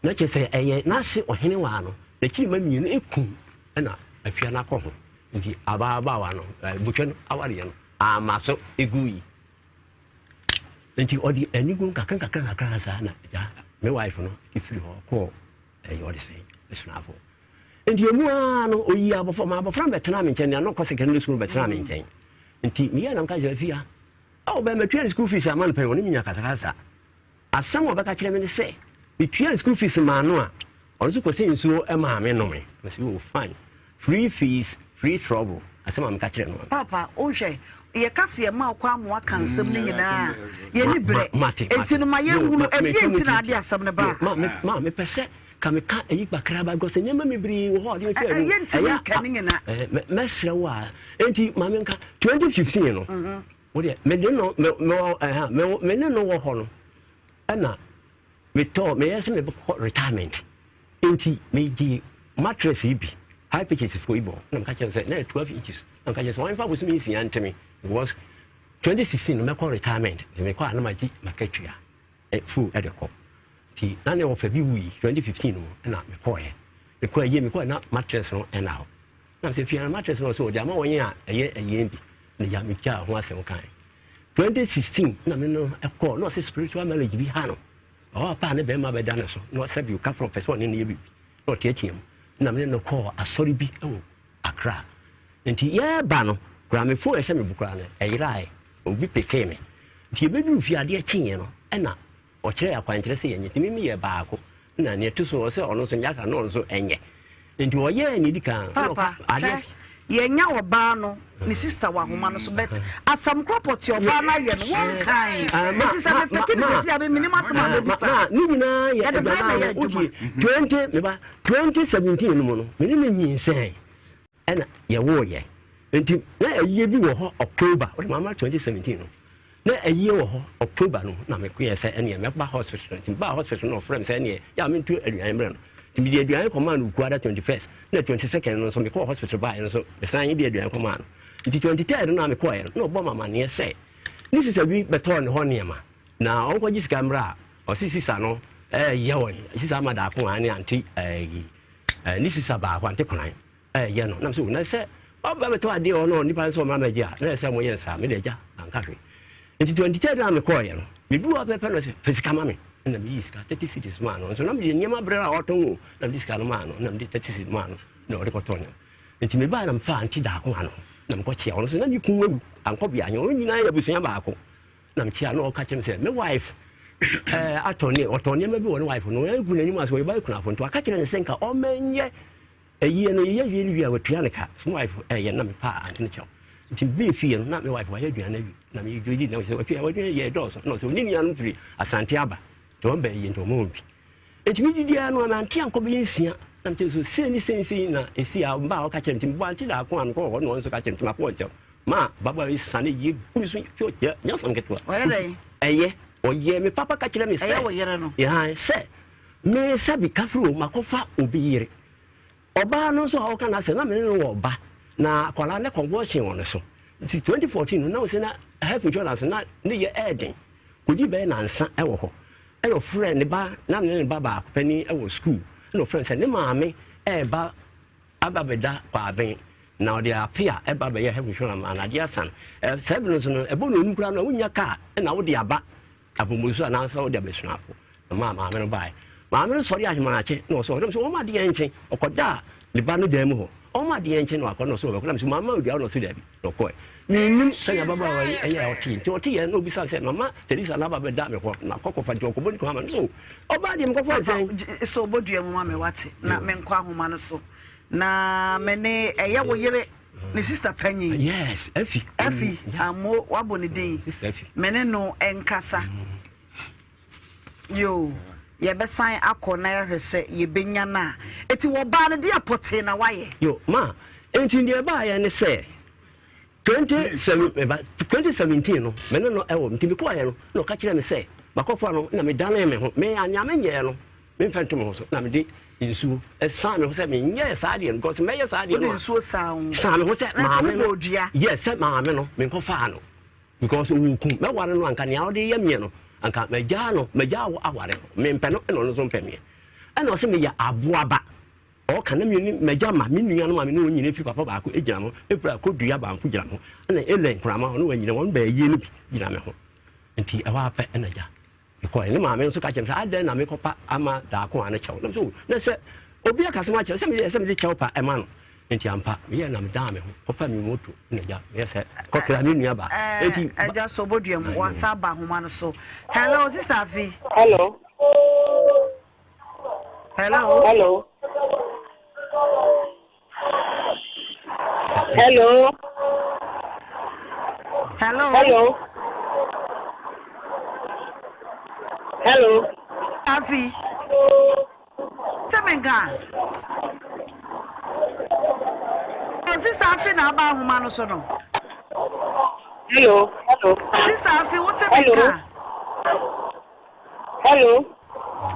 Na kyerɛ sɛ ɛyɛ n'ase ɔhene waa no n'akyiri ma mmienu ekum ɛna afia no akɔ ho. Nti ababaawa no botwɛ no awareɛ no ama so egui. Nti ɔde aniguo nkakra nkakra nkakra saa na me wife no efiri hɔ kɔɔ Ɛyɛ ɔde sɛn asuafo. Nti emu ara no oyi abɔfra ma abɔfra no bɛtena me nkyɛn nea na ɔkɔ secondary school bɛtena me nkyɛn. Nti meyɛ na meka kyerɛ afia awo bɛn matua ne school fees ama no pɛn ɔne me nya kasakasa. Asɛm a ɔbɛka kyerɛ me ne sɛ metua ne school fees maa no a ɔno nso kɔsɛ nsuo maa me nome. Mese oh fine. Free fees, free trouble. Asɛm a meka kyerɛ no. Paapa, wohwɛ, yɛka sɛ yɛma wo kwan ma woaka nsɛm no nyinaa a, yɛnni berɛ. Enti no ma yɛnhunu ɛdeɛn nti na ade asɛm no baa. Ma, ma, mepɛ sɛ ka meka ayi kakra ba because nneɛma bebree wɔ hɔ a ɔde me faa mu. Yɛntumi nka ne nyinaa. Mɛsrɛ wo a, enti ma menka 2015 no, wo deɛ mede no, me, me, me, me ne no wɔ hɔ no, ɛna Metɔɔ, meyɛɛ sɛ mebɛkɔ retirement nti megyee mattress yi bi, high pitches foɔ yi bɔ, na meka kyerɛ sɛ na yɛ 12 inches, na meka kyerɛ sɛ wɔmfa bosome nsia nte me because 2016 no mɛkɔ retirement, nti mekɔ a na magye makatua full ɛde kɔ. Nti na ne wɔfa bi wui 2015 no mu na mekɔɔyɛ. Mekɔɔ ayie mekɔɔ na mattress no ɛna hɔ. Na sɛ fia na mattress no sɛ wɔde ama wɔn a ɛyɛ ayie bi, na ya metwaa ho asɛm kae. 2016 na me no ɛkɔɔ na ɔsɛ spiritual marriage bi ha no. Ɔwɔ paa ne bɛrima bɛda ne so na ɔsɛ bi ka frɔ pɛ sɛ ɔne no yɛ biribi na ɔteatea mu. Na me ne no kɔɔ asɔre bi wɔ Accra. Nti yɛreba no koraa me phone a ɛhyɛ me bo koraa no ɛyeraeɛ. Obi pekee me. Nti yɛbɛduru fie adeɛ kyeeɛ no ɛna ɔkyerɛɛ akwankyerɛ sɛ yɛnyɛ. Nti me meyɛɛ baako na nea ɛto so ɔsɛ ɔno nso nyɛ aka na ɔno nso ɛnyɛ. Nti ɔyɛɛ nea ɛdi kan no ɛna Papa, ɔka adeɛ hwɛ, yɛnya ɔbaa no ne sister wɔ ahoma no so but asɛm korɔ pɔtee ɔbaa no ayɛ no wɔnkae. Ma, Nti sɛ ma, mepeke no ma, sɛsi a me menim asɛm a ma, mɛbisa. ma, ne nyinaa yɛ Yɛde berɛ na adwaman ɛyɛ no adwuma. wotie 20 meba 2017 no mu no me ne no nyinsɛn ɛna yɛwoo yɛ nti na ayie bi wɔ hɔ October wode mama 2017 no na ayie wɔ hɔ October no na mekɔyɛ sɛ ɛneɛ mɛba hospital nti mebaa hospital na ɔfrɛ me sɛ ɛneɛ yɛ a mentu aduane mmerɛ no nti mede aduane kɔmaa no Wukuada 21st na 22nd no nso mekɔɔ hospital baeɛ no nso mesan de aduane kɔmaa no nti 23rd no a mekɔɔɛ no na ɔbɔ me amaneɛ sɛ ne sista bi bɛtɔɔ ne hɔ nneɛma na ɔnkɔgye sika mmerɛ a ɔse sista no ɛyɛ wɔn sista ama daako a ne ante ɛyi ne sista baako ante konan ɛyɛ no nam sɛ na sɛ ɔba bɛtɔ adeɛ wɔ no nipa nso ɔma mɛgye a na ɛsɛ mo yɛ nsaa mede agya anka hwee nti 23 na mekɔɔyɛ no medu hɔ pɛpɛ no sɛ pɛ sika ma me na meyi sika 30 cedis maa no nso na mede nneɛma berɛ a ɔtɔn o na mede sika no maa no na mede 30 cedis maa no na ɔde kɔtɔ nneɛma nti mebaa na mefaa nte daako ano na mekɔkyea ɔno so na ne kun awu ankɔ bea ɔno nyinaa yɛ abusua baako na mekyea na ɔka kyerɛ me sɛ me wife ɛɛ atɔ ne ɔtɔ nneɛma bi wɔ ne wife no ɛgu n'anim ase ɔyɛ ba kunafo nti waka kyerɛ ne sɛ nka ɔmɛnyɛ Ayie no yɛyɛ wie no wie a watua ne ka so me wife ɛyɛ na me paa ante ne kyɛw nti me bɛɛ fie no na me wife wayɛ aduane awie na me dwo di na sɛ watua waduane yɛ dɔɔso na ɔsɛ ɔne nuanom firi asante aba nti wɔn bɛɛ yie nti wɔn wɔn bi nti me didi ara no anante ankɔ bɛyɛ nsia na me kyerɛ so sei ne sei sei na esi a mbaa ɔka kyerɛ me nti mebɔ ante daako a mekɔ hɔ na wɔn nso ka kyerɛ me nti makɔ wɔn nkyɛn ma baba yi sane yie gu me so yɛ nyɛ asɛm ketewa ɔyɛ dɛn ɛyɛ ɔyɛ me papa ka kyerɛ me sɛ ɛyɛ wo yere no yɛn sɛ Me sɛbi kafiri o makɔfa obi yere. Ɔbaa no nso a ɔka n'asɛm na me ne no wɔ ba na akwadaa no convulsion wɔ ne so. Nti 2014 no na ɔsɛ na health insurance na ne yɛ ɛɛden. Kɔdi bɛyɛ nansa ɛwɔ hɔ. Ɛna ɔfrɛ ne ba na me ne ne ba baako panin ɛwɔ school. Ɛna ɔfrɛ no sɛ ne maame ɛɛba aba bɛda Kwaben na ɔde ape a ɛba bɛyɛ health insurance ma no adeɛ asa no. Saa bi no nso no ɛbɔ na onum koraa no a wonya kaa ɛna wode aba Abɔmmɔsu anaasɛ wode abɛsuafo na maa maame no baeɛ. Maame no sɔre ahemakye na ɔsɛ ɔdɔm sɛ wɔn adeɛ nkye ɔkɔdaa ne ba no dan mu hɔ wɔn adeɛ nkye na wakɔ na ɔsɛ ɔbɛkɔ na mesɛ mama odua na ɔsɛ daabi na ɔkɔɛ mennim sɛnea ababaawa yi ɛyɛ a ɔtee nti ɔte yɛ na obisa sɛ mama Teresa na aba bɛda me hɔ na akɔ kɔfa nti ɔkɔbɔ ne kɔn ama me so ɔbaa deɛ mekɔfa nsɛn sɛ ɔbɔdua mu ma me wate na menkɔ ahoma no so na me ne ɛyɛ wo yere ne sista panyin. Yes, Efi. Efi, amo wabɔ ne din. Me ne no nkasa. Yo, yɛbɛsan akɔ na yɛahwɛ sɛ yɛbɛnya no a. Eti wɔbaa no deɛ pɔtee na wayɛ. Yo, ma, enti deɛ ɛbaayɛ ne sɛ 2017 no, me ne no ɛwɔ, nti mekɔɔyɛ no, na ɔka kyerɛ me sɛ, makɔfoa no, na medanee me ho, me anea menyɛɛ no, Memfa nto me ho so na mede nsuo san me ho sɛ menyɛɛ saa adeɛ no because mɛyɛ saa adeɛ no a nsuo san wo san me ho sɛ maame no yes sɛ maame no menkɔfaa no because ɔwɔ kum mɛware no anka nea ɔde yɛ meɛ no anka magyaa no magyaa wo aware no mempɛ no ɛna ɔno nso mpɛ meɛ ɛna ɔsɛ meyɛ aboaba ɔka na mene magya ma me nua no ma me ne wɔn nyina firi papa baako gyina me ho ɛfiri akɔdua baako gyina me ho ɛna Ellen korama ɔne wɔn nyina wɔn bɛɛyie no bi gyina me ho nti ɛhɔ apɛ ɛna gya Mekɔe. Ne maame nso ka kyerɛɛ me sɛ, Adɛn na mekɔpa ama daako a ne kyɛw? Na mise, Oh, na sɛ obi aka asɛm akyerɛ sɛ meyɛ sɛ mede kyɛw pa ma no. Enti ampa, meyɛɛ na medan me ho kɔfaa me moto na agya meyɛ sɛ kɔkra me nua baa. Enti Agya sɔ bodua mu, wasa aba ahoma no so. Hello, Sister Afi. Hello. Hello. Hello. Hello. Hello. Hello. Hello. Afi. Sɛ me nka. Oh, sister Afi na aba ahoma no so no. Hello. Hello. Sister Afi, wote me nka. Hello.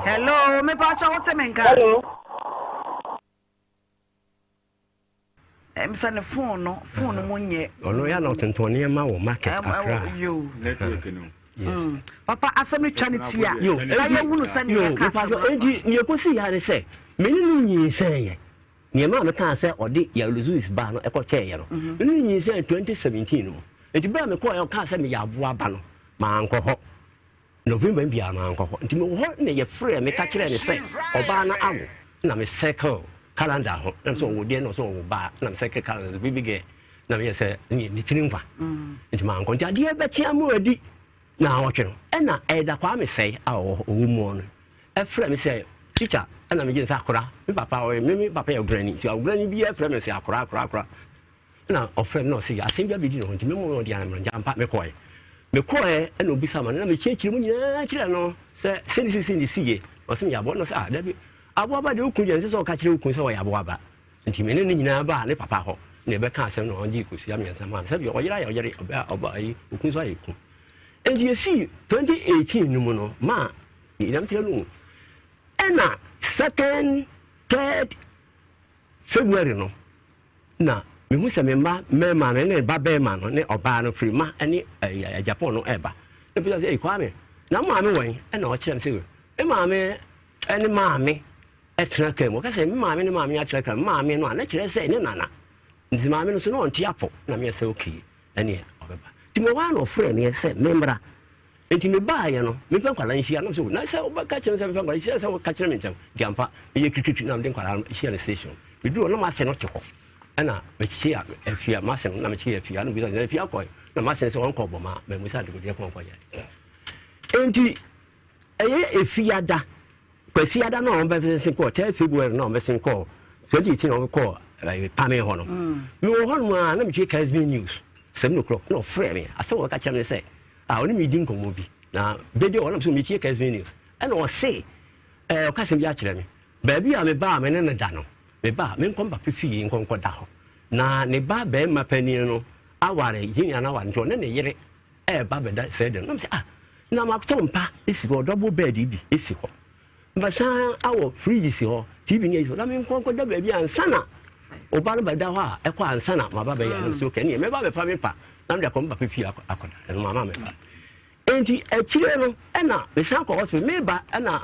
Hello, me pa wote me nka. Hello. Ɛm sɛ ne phone no phone no mu nyɛ. Ɔno ya na ɔtontɔn nneɛma wɔ market Accra. Yo. Network no. Mm. Papa asɛm no twa ne ti a. Yo. Na yɛ hunu sɛ ne yɛ ka asɛm no. Enti ne yɛkɔsi ya ne sɛ me ne no nyinsɛn yɛ. Nea ɛmaa mekaa sɛ ɔde Yaluzuis baa no ɛkɔ kyɛɛ yɛ no. Me ne no nyinsɛn 2017 no mu. Nti berɛ a mekɔɛ ɔkaa sɛ meyɛ aboa ba no, mankɔ hɔ. November no biara mankɔ hɔ. Nti mewɔ hɔ na yɛfrɛɛ me ka kyerɛɛ me sɛ ɔbaa no awo na me circle calendar ho. Na me sɛ ɔwo deɛ na ɔsɛ ɔwo baa na me circle calendar baby girl na meyɛ sɛ ne tiri nkwa. Nti mankɔ. Nti adeɛ bɛkye ama adi naawɔtwe no ɛna Elder Kwame Sɛe a ɔwɔ ɔwɔ mu no ɛfrɛ me sɛ teacher ɛna megye ne sɛ akora me papa ɔyɛ me me papa yɛ ɔgrani nti ɔgrani biara frɛ me sɛ akora akora akora Ɛna ɔfrɛɛ me na ɔse asɛm bi abɛdi ne ho nti memmɔ me ɔde anammerɛ nti ampa mekɔɛ. Mekɔɛ ɛna ɔbisa ma no na mekyerɛkyerɛ mu nyinaa kyerɛ no sɛ sɛne sisi ne siiɛ. Ɔse meyɛ aboa na ɔse ah dabi aboa ba deɛ wo kunu deɛ ɛnsɛ sɛ ɔka kyerɛ wo kunu sɛ ɔyɛ aboa ba. Nti me ne no nyinaa baa ne papa hɔ na yɛbɛka asɛm na ɔgye kosua mmiɛnsa maa me sɛdeɛ ɔyere ayɛ ɔyere ɔbaa ɔba ayi okunu nso ayɛ kunu. Nti yɛsii 2018 no mu no maa yɛnyam kyerɛ no ɛna second third February no na mehu sɛ me mma mmarima no ne ba barima no ne ɔbaa no firi ma ne Japan no ɛreba. Na bisa sɛ, Kwame, na maame wɔ he? Ɛna ɔkyerɛ me sɛ, me maame ne maame ɛtena kaa mu. Ɔka sɛ, me maame ne maame atena kaa mu. Maame no a, na kyerɛ sɛ ne nana. Nti maame no so na ɔnte apɔ. Na meyɛ sɛ, okay, ɛneɛ ɔbɛba. Nti mewɔ hɔ a na ɔfrɛ meɛ sɛ memmra. Enti mebaeɛ no, memfa nkwadaa nhyia. Na ɔsɛ, na sɛ wobɛka kyerɛ me sɛ memfa nkwadaa nhyia, sɛ woka kyerɛ me ntɛm. Nti ampa, meyɛ twitwitwi na mede nkwadaa no hyia no station. Meduru hɔ na m'ase no te hɔ. Ɛna mekyea afia, m'ase no, na mekyea afia. Na obisa sɛ, afia kɔe? Na m'ase no sɛ ɔnkɔ bɔma, mammisa adekodeɛ ko ɔnkɔyɛ. Enti ɛyɛ efiada, Kwasiada no a wɔbɛsen kɔɔ, 3 February no a wɔbɛsen kɔɔ, 2018 a wɔkɔɔ eh, Pame hɔ no. Mewɔ hɔ nom a na metie Kesben News, 7 o'clock, na ɔfrɛ me. Asɛm a ɔka kyerɛ me sɛ, a ɔne me di nkɔmmɔ bi na bedi ɔnam so metie Kesben News ɛna ɔse ɛɛ ɔka asɛm bi akyerɛ me baabi a me ba a me ne no da no me ba a menkɔ me papa fie nkɔnkɔ da hɔ na ne ba bɛrima panin no aware junior no aware nti ɔne ne yere ɛɛba bɛda sɛ dɛm na sɛ ah na matɔ mpa esi hɔ double bed bi esi hɔ Masan awɔ fridge si hɔ, TV ni si hɔ, na me nkɔ nkɔda baabi ansa na ɔba no bɛda hɔ a ɛkɔ ansa na maba bɛyɛ no sɛ okay ɛneɛ mɛba bɛfa me pa na mede akɔ me papa fie akɔda ɛno mama mɛfa. Enti akyire no ɛna mesan kɔ hospital meba ɛna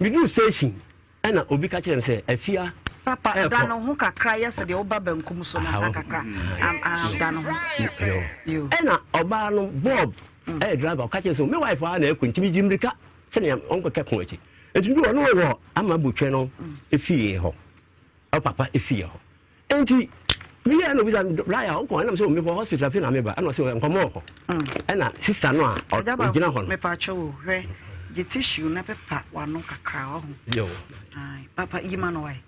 meduru station ɛna obi ka kyerɛ me sɛ afia Papa, da no ho kakra yɛ sɛ deɛ woba bankum so no ha kakra. Da no ho. Ɛna ɔbaa no Bob ɛyɛ driver ɔka kyerɛ sɛ me wife a na ɛkɔ nti megye mmirika sɛnea ɔnkɔkɛ ko akyi. Enti bi wɔ no wɔ ama botwɛ no efie hɔ. Ɔpapa efie hɔ. Enti meyɛ na obisa laya wokɔ ɛnam sɛ mekɔ hospital afei na meba ɛna ɔsɛ nkɔmmɔ wɔ hɔ. Ɛna sista no a ɔgyina hɔ no. Mepa kyɛw o hwɛ gye tissue na pepa w'ano kakra ɔho. Yo. Papa yi ma no wae.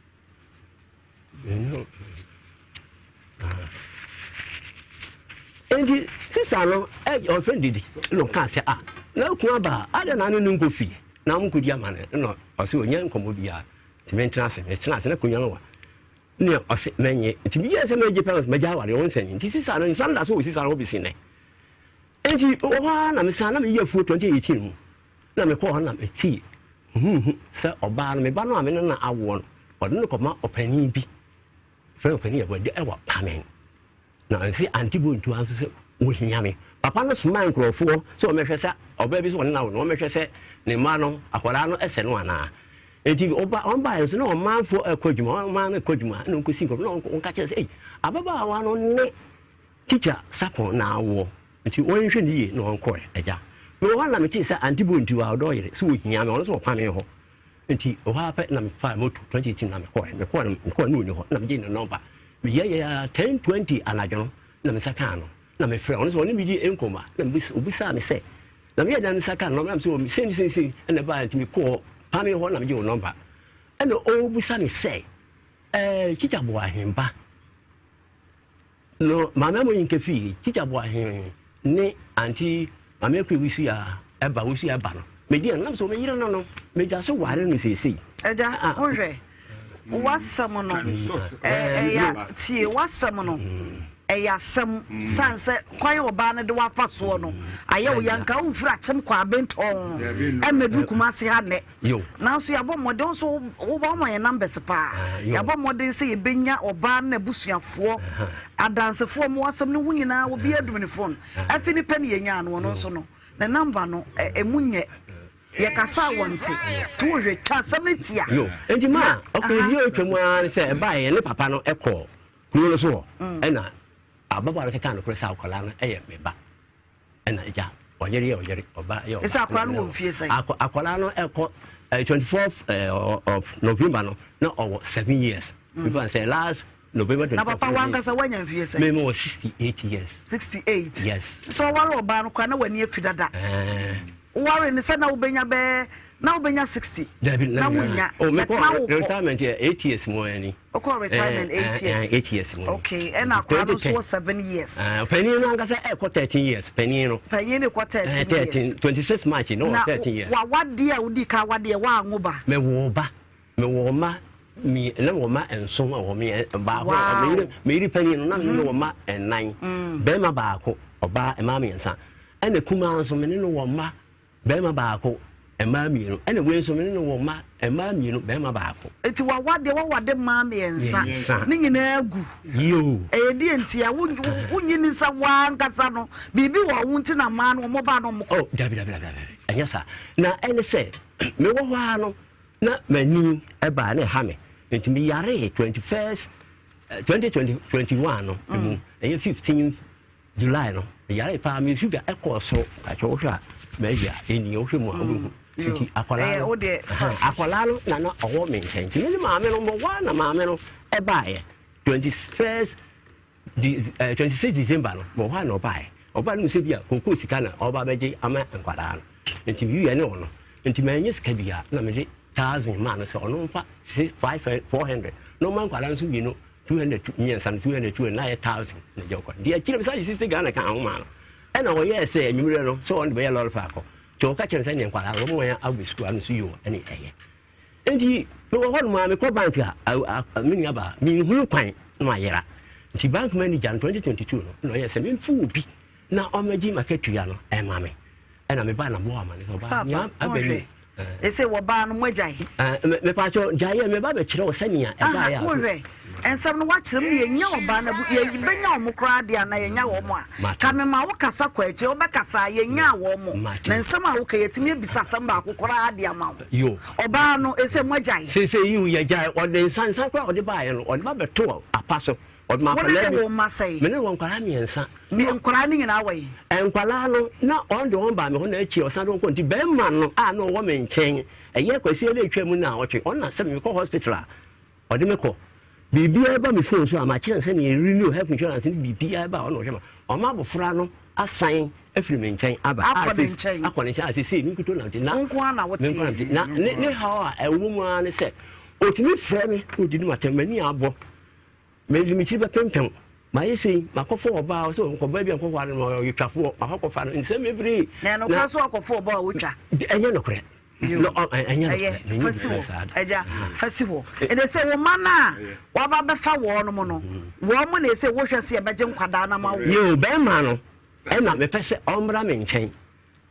Enti sista no ɔfrɛ no didi na ɔkaa sɛ ah na okunu aba a adɛn na ne no nkɔ fie na mo nkɔdi ama no na ɔsɛ ɔnya nkɔmmɔ biara nti mentena ase metena ase na akonnwa no wa ne ɔsɛ mɛnyɛ nti meyɛ sɛ mɛgye pɛ mɛgya aware ɔnsɛ nti sista no nsa no da so wɔ sista no hɔ bɛsi nnɛ nti wɔ hɔ ara na mesan na meyɛ afuo 2018 mu na mekɔɔ hɔ na metee huhu sɛ ɔbaa no me ba no a me ne no awoɔ no ɔde no kɔma ɔpanin bi frɛ no ɔpanin yɛ ɛwɔ pamen na ɔse ante bontua nso sɛ wɔhia me papa no somaa nkurɔfoɔ sɛ wɔmɛhwɛ sɛ ɔbaa bi sɛ ɔne no awo no wɔmɛhwɛ sɛ ne mma no akwadaa no ɛsɛ no anaa nti ɔba wɔn baeɛ nso na ɔmanfoɔ ɛkɔ adwuma ɔman no ɛkɔ adwuma na ɔnkɔsi nkurɔfoɔ na ɔnka kyerɛ sɛ ei ababaawa no ne Tikya Sapon na awoɔ nti wɔnhwɛ no yie na ɔnkɔɛ agya. Mewɔ hɔ na metee sɛ Auntie Bonti a ɔdɔ yere sɛ ɔhia me ɔno nso ɔkwane hɔ nti ɛhɔ ara pɛ na mefaa moto 2018 na mekɔɛ mekɔɛ no mekɔɛ no ɔni hɔ na megyee ne nɔmba meyɛyɛ ara 10:20 anadwo no na me nsa kaa no na mefrɛ ɔno sɛ ɔne me di nkɔmmɔ na obisaa me sɛ na meyɛ dan me nsa kaa no na mesɛ sei ne sei sei ɛna ɛbaa nti mekɔɔ pame hɔ na megye wo nɔmba ɛna ɔbisa me sɛ ɛɛ Tikya Boahemba No Maame Amoyinka fii Tikya Boahen ne Auntie Maame Akua Wusu a ɛba Wusu a ɛba no medi ano nam sɛ me yere no no megya so ware no seesei. Agya ah. wohwɛ w'asɛm no ɛyɛ tie w'asɛm no ɛyɛ asɛm san sɛ kwan ɔbaa no de wafa soɔ no ayɛ wo yanka womfiri akyem kɔ abentɔn ɛmɛduru Kumase ha nnɛ Nanso yɛabɔ mmɔden, wo nso woma yɛn numbers paa. Yɛabɔ mmɔden sɛ yɛbɛnya ɔbaa no n'abusuafoɔ, adansefoɔ, wɔn asɛm no ho nyinaa, obiara adum ne phone. Afi ne pɛ ne yɛnyaa no, ɔno nso no, ne number no, ɛmu nyɛ. Yɛkasa a wɔnte. Nti wohwɛ, twa asɛm no tia. Yo, nti ma ɔkò bi a otwa mu ara ne sɛ ɛbaeɛ ne papa no kɔɔ kuro no so hɔ ɛna. Ababaawa no keka nokorɛ sɛ akwadaa no yɛ me ba. Ɛna agya, ɔyere yɛ ɔyere, ɔba yɛ ɔba. Ɛsɛ akwadaa no wɔ mfie sɛn? Akwadaa no ɛkɔ 24 of November no na ɔwɔ 7 years. Mefa sɛ last November 24. Na papa wankasa wanya mfie sɛn? Me wɔ 68 years. 68? Yes. Sɛ ɔware ɔbaa no koraa na w'ani afi dada. Woware no sɛ na wobɛnya bɛɛ na wobɛnya 60. Dabi na wonya. Oh, me kɔ retirement yɛ 8 years mu ani. Wokɔ retirement 8 years. 8 years mu. Okay, ɛna akwadaa no nso wɔ 7 years. Panyin no ankasa ɛkɔ 13 years panyin no. Panyin no kɔ 13 years. 13 26 March no wɔ 13 years. Na wawadeɛ a wodi ka wadeɛ woanwo ba. Mewɔ ba. Mewɔ mma mi na wɔ mma nson a wɔ me baako me yere me yere panyin no na me wɔ mma nnan. Bɛrima baako ɔbaa mmaa mmiɛnsa. Ɛna kumaa nso me ne no wɔ mma bɛrima baako mmaa mmienu. Ɛna wei nso me ne no wɔ mma mmaa mmienu bɛrima baako. Eti wawade wawade mmaa mmiɛnsa ne nyinaa gu. Yoo. Ɛyɛ deɛ nti a wonyi ne nsa wankasa no biribi wɔ wo nti na mmaa no wɔn ba no wɔn kɔ. Oh dabi dabi dabi ɛnyɛ saa na ɛne sɛ mewɔ hɔ ara no na m'ani baa na ɛha me nti meyaree 21st 2021 no mu ɛyɛ 15 July no meyaree paa me sugar ɛkɔɔ soro kakyɛ wohwɛ a maayi a ɛni wohwɛ mu a wobɛhu nti akwadaa no akwadaa no na na ɔwɔ me nkyɛn nti me ne maame no mɔwɔ na maame no ɛbaeɛ 21st 26 December no mewɔ hɔ a na ɔbaeɛ. Ɔbaa no mu sɛ bi a kookoo sika na ɔreba abɛgye ama nkwadaa no. Nti mewiiɛ ne ɔno. Nti manyɛ sika biara na mede thousand maa no sɛ ɔno mfa five 400 na ɔma nkwadaa no nso mmienu 200 mmiɛnsa no 200 200 na ayɛ thousand na gya ɔkɔ. Nti akyire mesan de 60 Ghana kaa ho maa no. Ɛna ɔyɛɛ sɛ anwummerɛ no sɛ ɔno de bɛyɛ lɔre fa akɔ. Nti ɔka kyerɛ no sɛ neɛ nkwadaa no wɔn wɔn awɔ sukuu ano so yoo ɛne ɛyɛ. Enti mewɔ hɔ nom a mekɔ bank a me nua baa menhunu kwan na mayera nti bank manager no 2022 no na ɔyɛ sɛ memfo obi na ɔmɛgye makatua no ɛma me ɛna mebaa na mowɔ amane sɛ ɔbaa nea abɛni ɛsɛ wɔbaa no moagyae mepaakyɛ gyaeɛ meba bɛkyerɛ wo sɛnea ɛbaeɛ a wohwɛ nsɛm no woakyerɛ mu yɛnya ɔbaa no yɛbɛnya wɔn koraa deɛ anaa yɛnya wɔn a ka me ma wo kasa kɔ akyire wobɛkasa a yɛnyaa wɔn mo na nsɛm a woka yɛtumi abisa asɛm baako koraa de ama wo ɔbaa no ɛsɛ moagyae seesei yiw yɛgyae ɔde nsa nsa koraa ɔde baeɛ no ɔde ba bɛto apa so ɔde ma akwadaa bi wo mma sɛe me ne wɔ nkwadaa mmiɛnsa me nkwadaa no nyinaa wɔ yi nkwadaa no na ɔn de wɔn baa me hɔ na akyi ɔsan de wɔn kɔ nti bɛrima no a na ɔwɔ me nkyɛn ɛyɛ kwasi ɛna atwa mu na ɔtwe ɔna sɛ mekɔ hospital a Ɔde me kɔ. Biribiara ba me phone so a, makyerɛ no sɛnea yɛ renew health insurance ne biribiara ba a ɔna ɔhwɛ ma. Ɔma abofra no asan afiri me nkyɛn aba. Akɔ ne nkyɛn. Akɔ ne nkyɛn a seesei me nkuto nante. Na Wo nko ara na woteɛ. Me nko ara na mete. Na ne ne haw a ɛwɔ mu ara ne sɛ, ɔtumi frɛ me na ɔdi ne m'atɛm, m'ani abɔ. Mede me tiri bɛpempem. Mayɛ sei, makɔfa ɔbaa, ɔsɛ nkɔbaa bi a nkɔware no, ɔyɛ twafoɔ, makɔkɔfa no, nsɛm bebree. Na ɛnokorɛ sɛ wakɔfa ɔbaa a wotwa? Ɛnyɛ nokorɛ. Ɛyɛ, fa si hɔ, agya, fa si hɔ. Ɛnɛ sɛ wo mma no a waba bɛfa wɔn mo no, wɔn mo na ɛsɛ wohwɛ sɛ yɛbɛgye nkwadaa no ama wo. Yoo, bɛrima no ɛna mepɛ sɛ ɔmmra me nkyɛn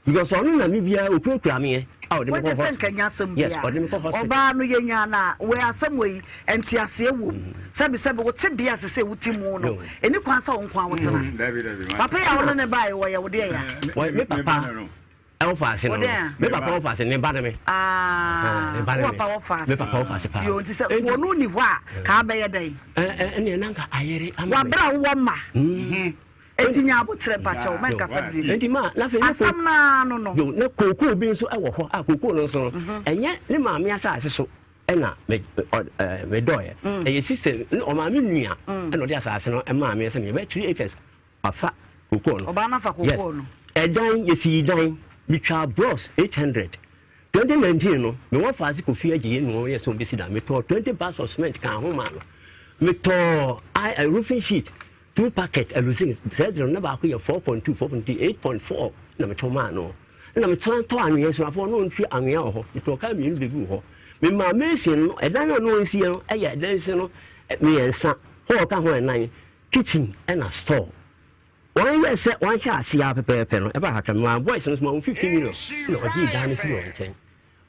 because ɔno na me biara okurakura meɛ a ɔde me kɔ hospital. Wode sɛ nkanya asɛm bia. Yes, ɔde me kɔ hospital. Ɔbaa no yɛnya na wei asɛm wei nteaseɛ wɔ mu. Sɛbi sɛbi wo te bea sɛ sɛ wote mu no, ɛni kwan sɛ wo nko a wotena. Papa yi a wo ne ne baeɛ wɔyɛ wo deɛ ya. Me papa ɛwɔ faase no me papa wɔ faase ne ba ne me. Ne ba ne me papa wɔ faase me papa wɔ faase paa. Yoo nti sɛ wɔn no ni hɔ a kaa bɛyɛ dɛn. Ɛnna ɛna nka ayere ama me. Wabere a wowɔ mma. Eti nya abotrɛ mpakyɛw mɛnkasa biribi. Eti ma n'afɛ ne asɛm naa no no. Yoo na kookoo bi nso ɛwɔ hɔ a kookoo no nso no ɛnyɛ ne maame asaase so ɛna me ɔ ɛɛ me dɔɔyɛ. Ɛyɛ sista ɔmaame nua ɛna ɔde asaase no ɛmaa me sɛ me bɛ 3 acres. Wafa kokoo no. Ɔbaa no afa kokoo no. Yes. Ɛdan, yɛsii dan. Metwaa blocks 800. 2019 no, me wɔfaase Kofi Agyei ne wɔn yɛɛ sɛ wɔbɛsi dan. Metɔɔ 20 bags of cement kaa ho maa no. Metɔɔ I, roofing sheet, two packet, aluzinc. Saa aduro no, na baako yɛ 4.2, 4.2, 8.4 na metɔ maa no. Ɛna mesan tɔɔ anwea, asuafoɔ no ɔntua anwea wɔ hɔ. Metɔɔ kaa mmienu bɛguu hɔ. Memaa mason no, ɛdan no a na ɔnsiiɛ no yɛ ɛdan si no mmiɛnsa, hall ka ho ɛnan. Kitchen ɛna store. Wɔn yɛɛ sɛ wɔn ahyɛ aseɛ ara pɛpɛɛpɛ no ɛbaa kakra memaa boys no nso maa wɔn 15 million na ɔgyee dan no firi wɔn nkyɛn.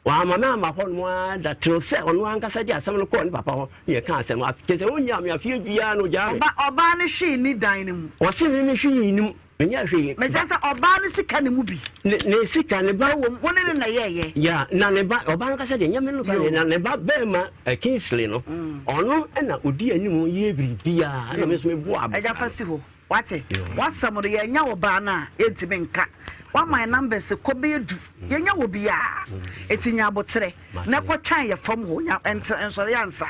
Wamma me amma hɔ nom ara da till sɛ ɔno ankasa de asɛm no kɔɔ ne papa hɔ na yɛkaa asɛm no. Kyerɛ sɛ ɔnnyaa me afeɛ biara na ɔgyaa me. Ɔbaa no hwee nni dan no mu. Ɔse me me hwee nni mu. Menyɛ hwee. Mekyerɛ sɛ ɔbaa no sika ne mu bi. Ne ne sika ne ba. Ɛwɔ mu, wo ne no na ɛyɛɛyɛ. Ya na ne ba ɔbaa no kasa deɛ nyɛ me no kasa na ne ba bɛrima eh, Kingsley no mm. ɔno na odi anim yɛ biribiara na me nso meboa abɔfra. Ɛgya fa si hɔ wate wasɛm no yɛnya wɔ baa no a yɛntumi nka wama yɛn numbers kɔ bɛyɛ du mm. yɛnya wɔ biara ɛti mm. nya aboterɛ na ɛkɔtwɛn yɛ fam hɔ nya nsɔre ansa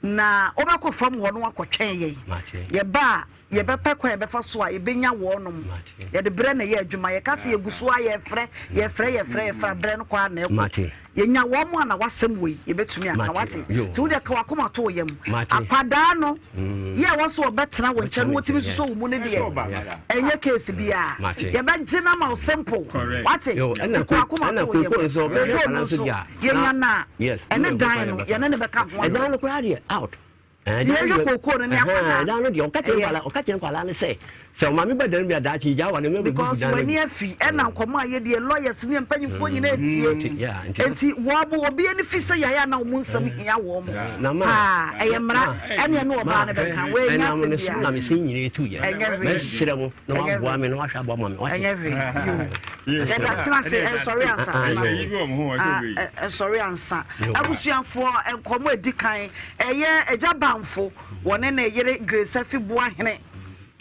na wobɛkɔ fam hɔ no wakɔtwɛn yɛn yɛba a Yɛbɛpɛ kwan a yɛbɛfa so a yɛbɛnya wɔnom. Yɛde berɛ na ɛyɛ adwuma. Yɛka sɛ yɛgu so a yɛfrɛ, yɛfrɛ, yɛfrɛ, yɛfrɛ a berɛ no kɔ ara na ɛkɔ. Yɛnya wɔn a na wasɛm wei yɛbɛtumi aka wate. Nti wodeɛ ka wakoma to wo yam. Akwadaa no yɛ a ɛwɔ sɛ ɔbɛtena wo nkyɛn na wɔtumi sosɔ wo mu no deɛ ɛnyɛ case biara. Yɛbɛgye no ama wo simple wate. Nti ka wakoma to wo yam. Kookoo no nso yɛnya no a ɛne dan no yɛne no bɛka ho asɛm. Nti yɛnhwɛ kookoo no ne akwadaa. Ɛdan no deɛ ɔka kyerɛ nkwadaa ɔka kyerɛ nkwadaa no sɛ sɛ ɔmaame ba dan bi a daakye gya wa ne mɛ bɛbubu Because dan no w'ani agu. afi ɛna nkɔmɔ a yɛdi yɛ lawyers ne mpanyinfoɔ nyinaa etie. Nti Nti wɔn mo obi ani fi sɛ yɛayɛ na wɔn nsɛm hia wɔn mo na ma paa ɛyɛ mmara ma ɛne ɛne ma ɔbaa no bɛka wɔanya ɛnam asɛm ne so na biara me se nyinaa etu yɛ. Ɛnyɛ hwee. Mɛsrɛ mo na Ɛnyɛ waboa hwee. me na wahwɛ aboa ma me wate. Ɛnyɛ hwee yoo. Yɛda tena ase ɛnsɔre ansa tena ase ah ɛnsɔre ansa. Abusuafoɔ nkɔmɔ edi kan ɛyɛ agya Banfo wɔne ne yere Grace Afi Boahene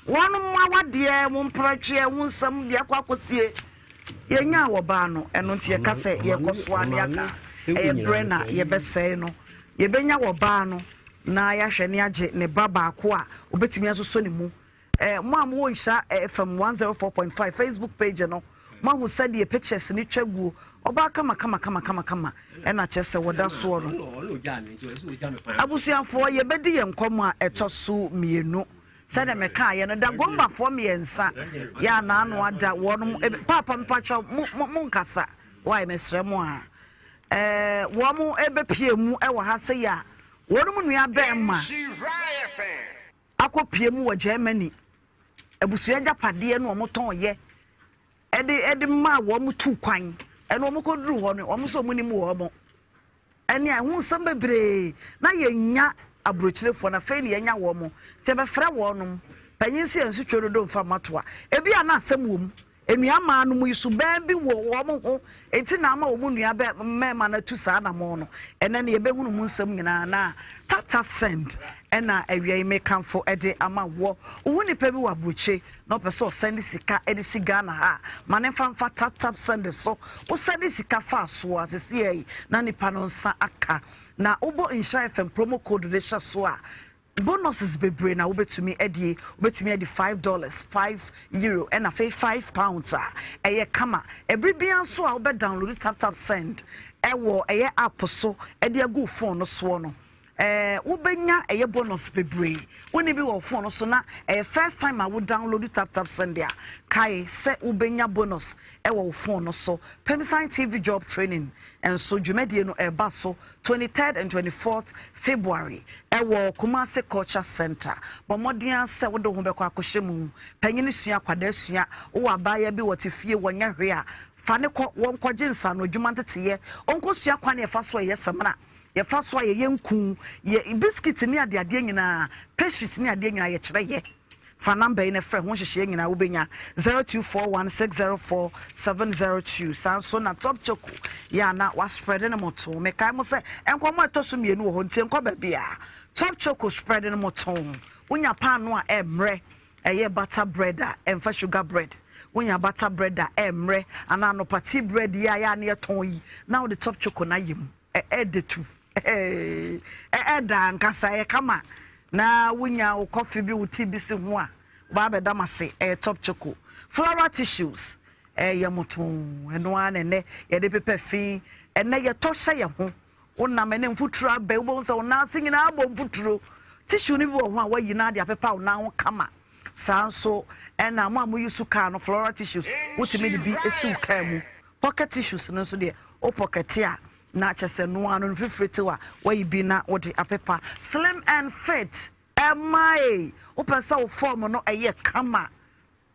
wɔn mo awadeɛ mo mpratweɛ ho nsɛm deɛ akɔ akɔsie yɛnyaa wɔ baa no ɛno nti yɛka sɛ yɛkɔ so a ne aka ɛyɛ berɛ na yɛbɛsɛe no yɛbɛnya wɔ baa no na yɛahwɛ ne agye ne ba baako a obɛtumi asosɔ ne mu Eh, mo a mowɔ Nhyira FM 104.5 Facebook page no, moahu sɛdeɛ pictures no twa guo. Ɔbaa kama kama kama kama kama ɛna kyerɛ sɛ wɔda soɔ no. Abusuafoɔ, yɛbɛdi yɛn nkɔmmɔ a ɛtɔ so mmienu. Sɛdeɛ mekaeɛ no, Dagombafoɔ mmiɛnsa yɛ a n'ano ada wɔnom. Paapa mpakyɛw, mo, mo, monkasa. Wai, mesrɛ mo a. Eh, wɔn ɛbɛpie mu ɛwɔ ha sɛ yɛ a, wɔnom nua bɛɛma. Akɔpue mu wɔ Germany. Abusua agyapadeɛ no wɔn tɔn yɛ ɛde ɛde maa wɔn tu kwan. Ɛna wɔn kɔduru hɔ no wɔn nso wɔn nim wɔn. Ɛne a ɛho nsɛm bebree na yɛnya aburokyirefoɔ na afei na yɛnya wɔn. Nti yɛbɛfrɛ wɔn. Panyin si yɛn so twɛ dodo nfa mmatoa. Ebi a na asɛm wɔ mu. Nnuammaa no mu yi suban bi wɔ wɔn ho nti na ama wɔn nua bɛ mmarima no atu saa anammɔn no. Ɛnnɛ no yɛbɛhunu mu nsɛm nyinaa na Tap Tap Send ɛna awia yi mekamfo de ama woɔ. Wohu nipa bi wɔ aburokyire na ɔpɛ sɛ ɔsɛnde sika de si Ghana ha a, ma ne mfa mfa Tap Tap Send so. Wosɛnde sika fa so a, seesei yi na nipa no nsa aka. Na wobɔ Nhyira FM promo code de hyɛ so a, Bonuses bebree na wobɛtumi adie, wobɛtumi adi $5, €5 ɛna afei £5 a ɛyɛ kama. Ɛbere biara nso a wobɛ download Tap Tap Send ɛwɔ ɛyɛ app so ɛde agu wo phone no soɔ no, ɛɛ wobɛnya ɛyɛ bonus bebree. Wonni bi wɔ wo phone no so na ɛyɛ first time a wo download Tap Tap Send a, kae sɛ wobɛnya bonus ɛwɔ wo phone no so. Pemsan TV Job Training nso dwumadie no ɛreba so 23rd and 24th February ɛwɔ Kumasi Culture Centre. Bɔ mmɔden ara sɛ wode wo ho bɛkɔ akɔhyɛ mu. Panyin sua, akwadaa sua. Wowɔ abaayewa bi wɔte fie wɔnyɛ hwee a, fa no kɔ wɔnkɔgye nsaano adwuma nteteyɛ. Ɔnkɔsua kwan a yɛfa so a yɛyɛ samina, yɛfa so a yɛyɛ nku, yɛ biscuit ne adeadeɛ nyinaa, pastries ne adeɛ nyinaa yɛkyerɛ yɛ. Fa number yi na frɛ ho nhyehyɛeɛ nyinaa wobɛnya 0241604702 saa nso na Top Choco yɛ a na waspread no moto mekae mo sɛ nkɔmmɔ a ɛtɔ so mmienu wɔ hɔ nti nkɔ baabi a Top Choco spread no moto wonya paano a ɛmmerɛ ɛyɛ butter bread a ɛmfa sugar bread wonya butter bread a ɛmmerɛ anaa anɔpa tea bread yi a yɛ a ne yɛtɔn yi na wode Top Choco no ayɛ mu ɛɛdɛ tu ɛɛdɛ ankasa ɛyɛ kama na wonya wo kɔfe bi wo tea bi si ho a woba abɛda m ase ɛyɛ Top Choco floral tissues ɛyɛ motoo ɛno ara na ɛnɛ yɛde pepa fi ɛnɛ yɛtɔ hyɛ yɛn ho wonam ɛne mfuturo abɛ wobɛhu sɛ wo nan ase nyinaa bɔ mfuturo tissue no bi wɔ ho a wayi na ade apepa wo nan ho kama saa nso ɛna mo a moyi so kaa no floral tissues wotumi de bi esi wo kaa mu pocket tissues no nso deɛ wo pocket a na kyɛ sɛ noa no no fifiri tew a wayi bi na wode apepa. Slim and fit ɛma ei wopɛ sɛ wo form no ɛyɛ kama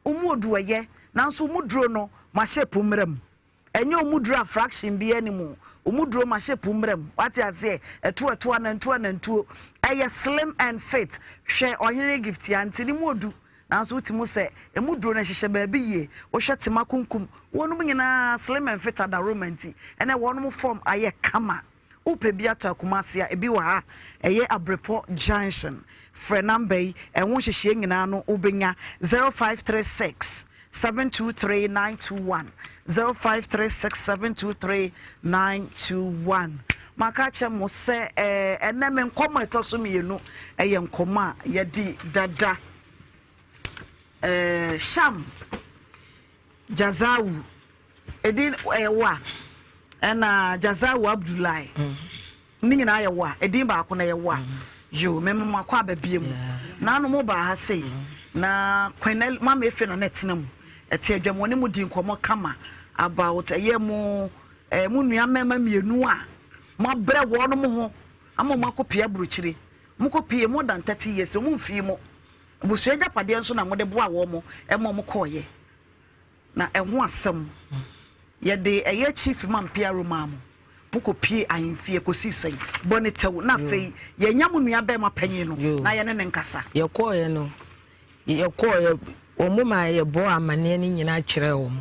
wo mu odu ɛyɛ nanso wo mu duro no ma shape mmra mu ɛnyɛ wo mu duro a fraction biara ni mu wo mu duro ma shape mmra mu wate aseɛ ɛto ɛto anantuo anantuo ɛyɛ slim and fit hwɛ ɔhene gift a nti ne mu odu. Nanso wote mu sɛ emu duro no hyehyɛ baabi yie. Wohwɛ Tema Kunkum, wɔnom nyinaa slim and fit adaworoma nti, ɛnɛ wɔnom fam ayɛ kama. Wopɛ bi atɔ a Kumasi a, ebi wɔ ha. Ɛyɛ Abrepɔ Junction. Frɛ number yi, ɛho nhyehyɛeɛ nyinaa no wobɛnya, 0536 723 921, 0536 723 921. Maka akyerɛ mo sɛ ɛɛ ɛnɛ me nkɔmmɔ a ɛtɔ so mmienu ɛyɛ nkɔmmɔ a yɛdi dada. Ɛɛ Sham Jazawu. Edin ɛyɛ wo a ɛna Jazawu Abdullahi. Ne nyinaa yɛ wo a edin baako na ɛyɛ wo a. Yoo me mo akɔ aba bie mu. Naano mo baa ha sei na Queen Mama Efe na na ɛtena mu. Ɛte adwam wɔne mo di nkɔmmɔ kama about ɛyɛ mo ɛɛ mo nua mmarima mmienu a mo abrɛ wɔn mo ho ama wɔn akɔ pie aburokyire. Mo kɔ pie more than 30 years wɔn mfii mo. Abusua agyapadeɛ nso na mode boa wɔn ma wɔn kɔɔyɛ. Na ɛho asɛm, yɛde ɛyɛ Chief Imam PRO maa mo, mokɔpie ahemfie, ɛkɔsii sɛn? Bɔ ne tɛw, na afei yɛanya mo nua bɛɛma panyin no, na yɛne no nkasa. Yɛkɔɔeɛ no, yɛkɔɔeɛ, wɔn maa yɛbɔɔ amaneɛ no nyinaa kyerɛɛ wɔn.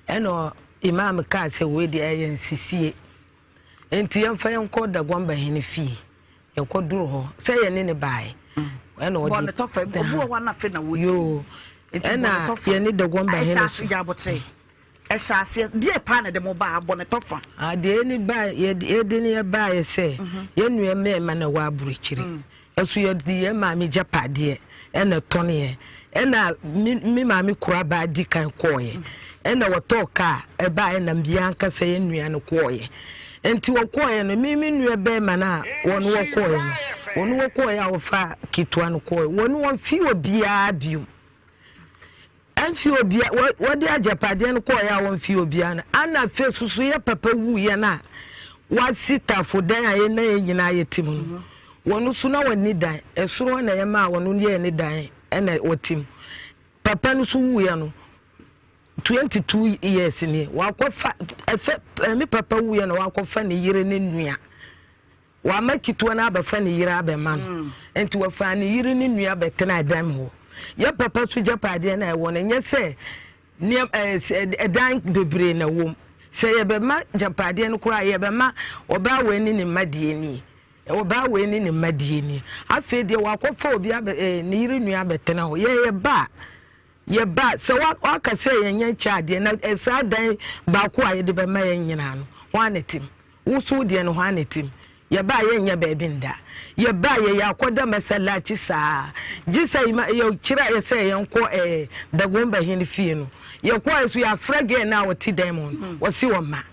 Ɛna Imam kaa sɛ wei deɛ ɛyɛ nsisie. Enti yɛmfa yɛnkɔ Dagomba hene fie. Yɛkɔduru hɔ sɛ yɛne ne baeɛ. Ɛna ɔde bɔ ne tɔfa obi wɔ hɔ na afei na wɔti. Yoo. Ɛna yɛne Dagomba hene so. Ɛhyɛ ase gya abokyere. Ɛhyɛ aseɛ deɛ paa na ɛde mo baa bɔ ne tɔfa. Adeɛ ne baa yɛde ne yɛ baeɛ sɛ yɛn nua mmarima na ɛwɔ aburokyire. Ɛso yɛde yɛn maame gyapadeɛ ɛna ɛtɔneɛ ɛna me me maame kura baa di kan kɔɔeɛ ɛna wɔtɔɔ kaa ɛbaa ɛna mbia ankasa yɛn nua no kɔɔeɛ nti wɔkɔɔeɛ no me me nua bɛrima no a wɔn wɔkɔɔeɛ no wɔn wɔkɔɔeɛ a wɔfa ketewa no kɔɔeɛ wɔn wɔn fi obiara biom. Ɛmfi obia wɔde agyapadeɛ no kɔɔeɛ a wɔmfi obiara no ana afei soso yɛ papa wuiɛ no a wasi tafo dan a yɛn na yɛn nyinaa yɛte mu no wɔn so na wɔnni dan ɛsoro hɔ na yɛmaa wɔn yɛɛ ne dan ɛna wɔte mu papa no so wuiɛ no 22 years nie wakɔfa ɛsɛ ɛme papa wuiɛ na wakɔfa ne yere ne nua. Wamma ketewa no abɛfa ne yere abɛma no. Enti wɔfaa ne yere ne nua bɛtenaa dan mu hɔ. Yɛn papa so gyapadeɛ no a ɛwɔ no, ɛnyɛ sɛ nneɛma ɛɛ ɛdan bebree na ɛwɔ mu. Sɛ yɛbɛma gyapadeɛ no koraa a, yɛbɛma ɔbaa wei ne ne mma deɛ nie, ɔbaa wei ne ne mma deɛ nie. Afei deɛ wakɔfa obi abɛ ɛɛ ne yere nua abɛtena hɔ. Yɛn yɛba a, yɛba a, sɛ waka sɛ yɛnyɛ nkyɛ adeɛ na saa dan baako a yɛde bɛma yɛn nyinaa no, hwan na ɛte mu? Wo so wo deɛ no hwan na ɛtim? Yɛba a yɛnnya baabi nda. Yɛba a yɛyɛ akɔda masalakyi saa. Gye sɛ yɛkyerɛ yɛ sɛ yɛnkɔ ɛɛ Dagomba hene fie no. Yɛkɔɛ so yɛafrɛ girl no a ɔte dan mu no, ɔse ɔmma.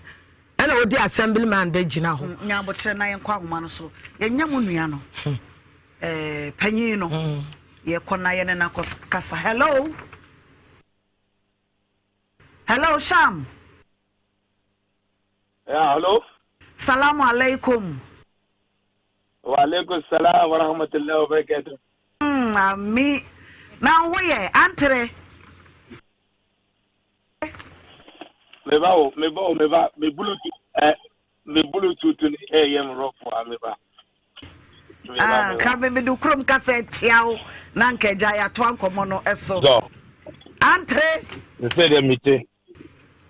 Ɛna ɔde assemblyman bɛgyina hɔ. Nya aboterɛ na yɛnkɔ ahoma no so. Yɛnya mo nua no, ɛɛ panyin no. Yɛkɔ na yɛne no akɔkasa. Hello? Hello, Sham? Yeah, hello. Salamu alaikum. Wa alaikum salam wa rahmatullahi wa barakatuh. Ami. Na wo yɛ antere. Me ba o, me ba o, me ba, me bluetooth eh, me bluetooth ni eh yem rough wa me ba. Ah, ka me me do krom kasa tia wo na nka agya ya to ankɔmɔ no eso. Antere. Nse de mite.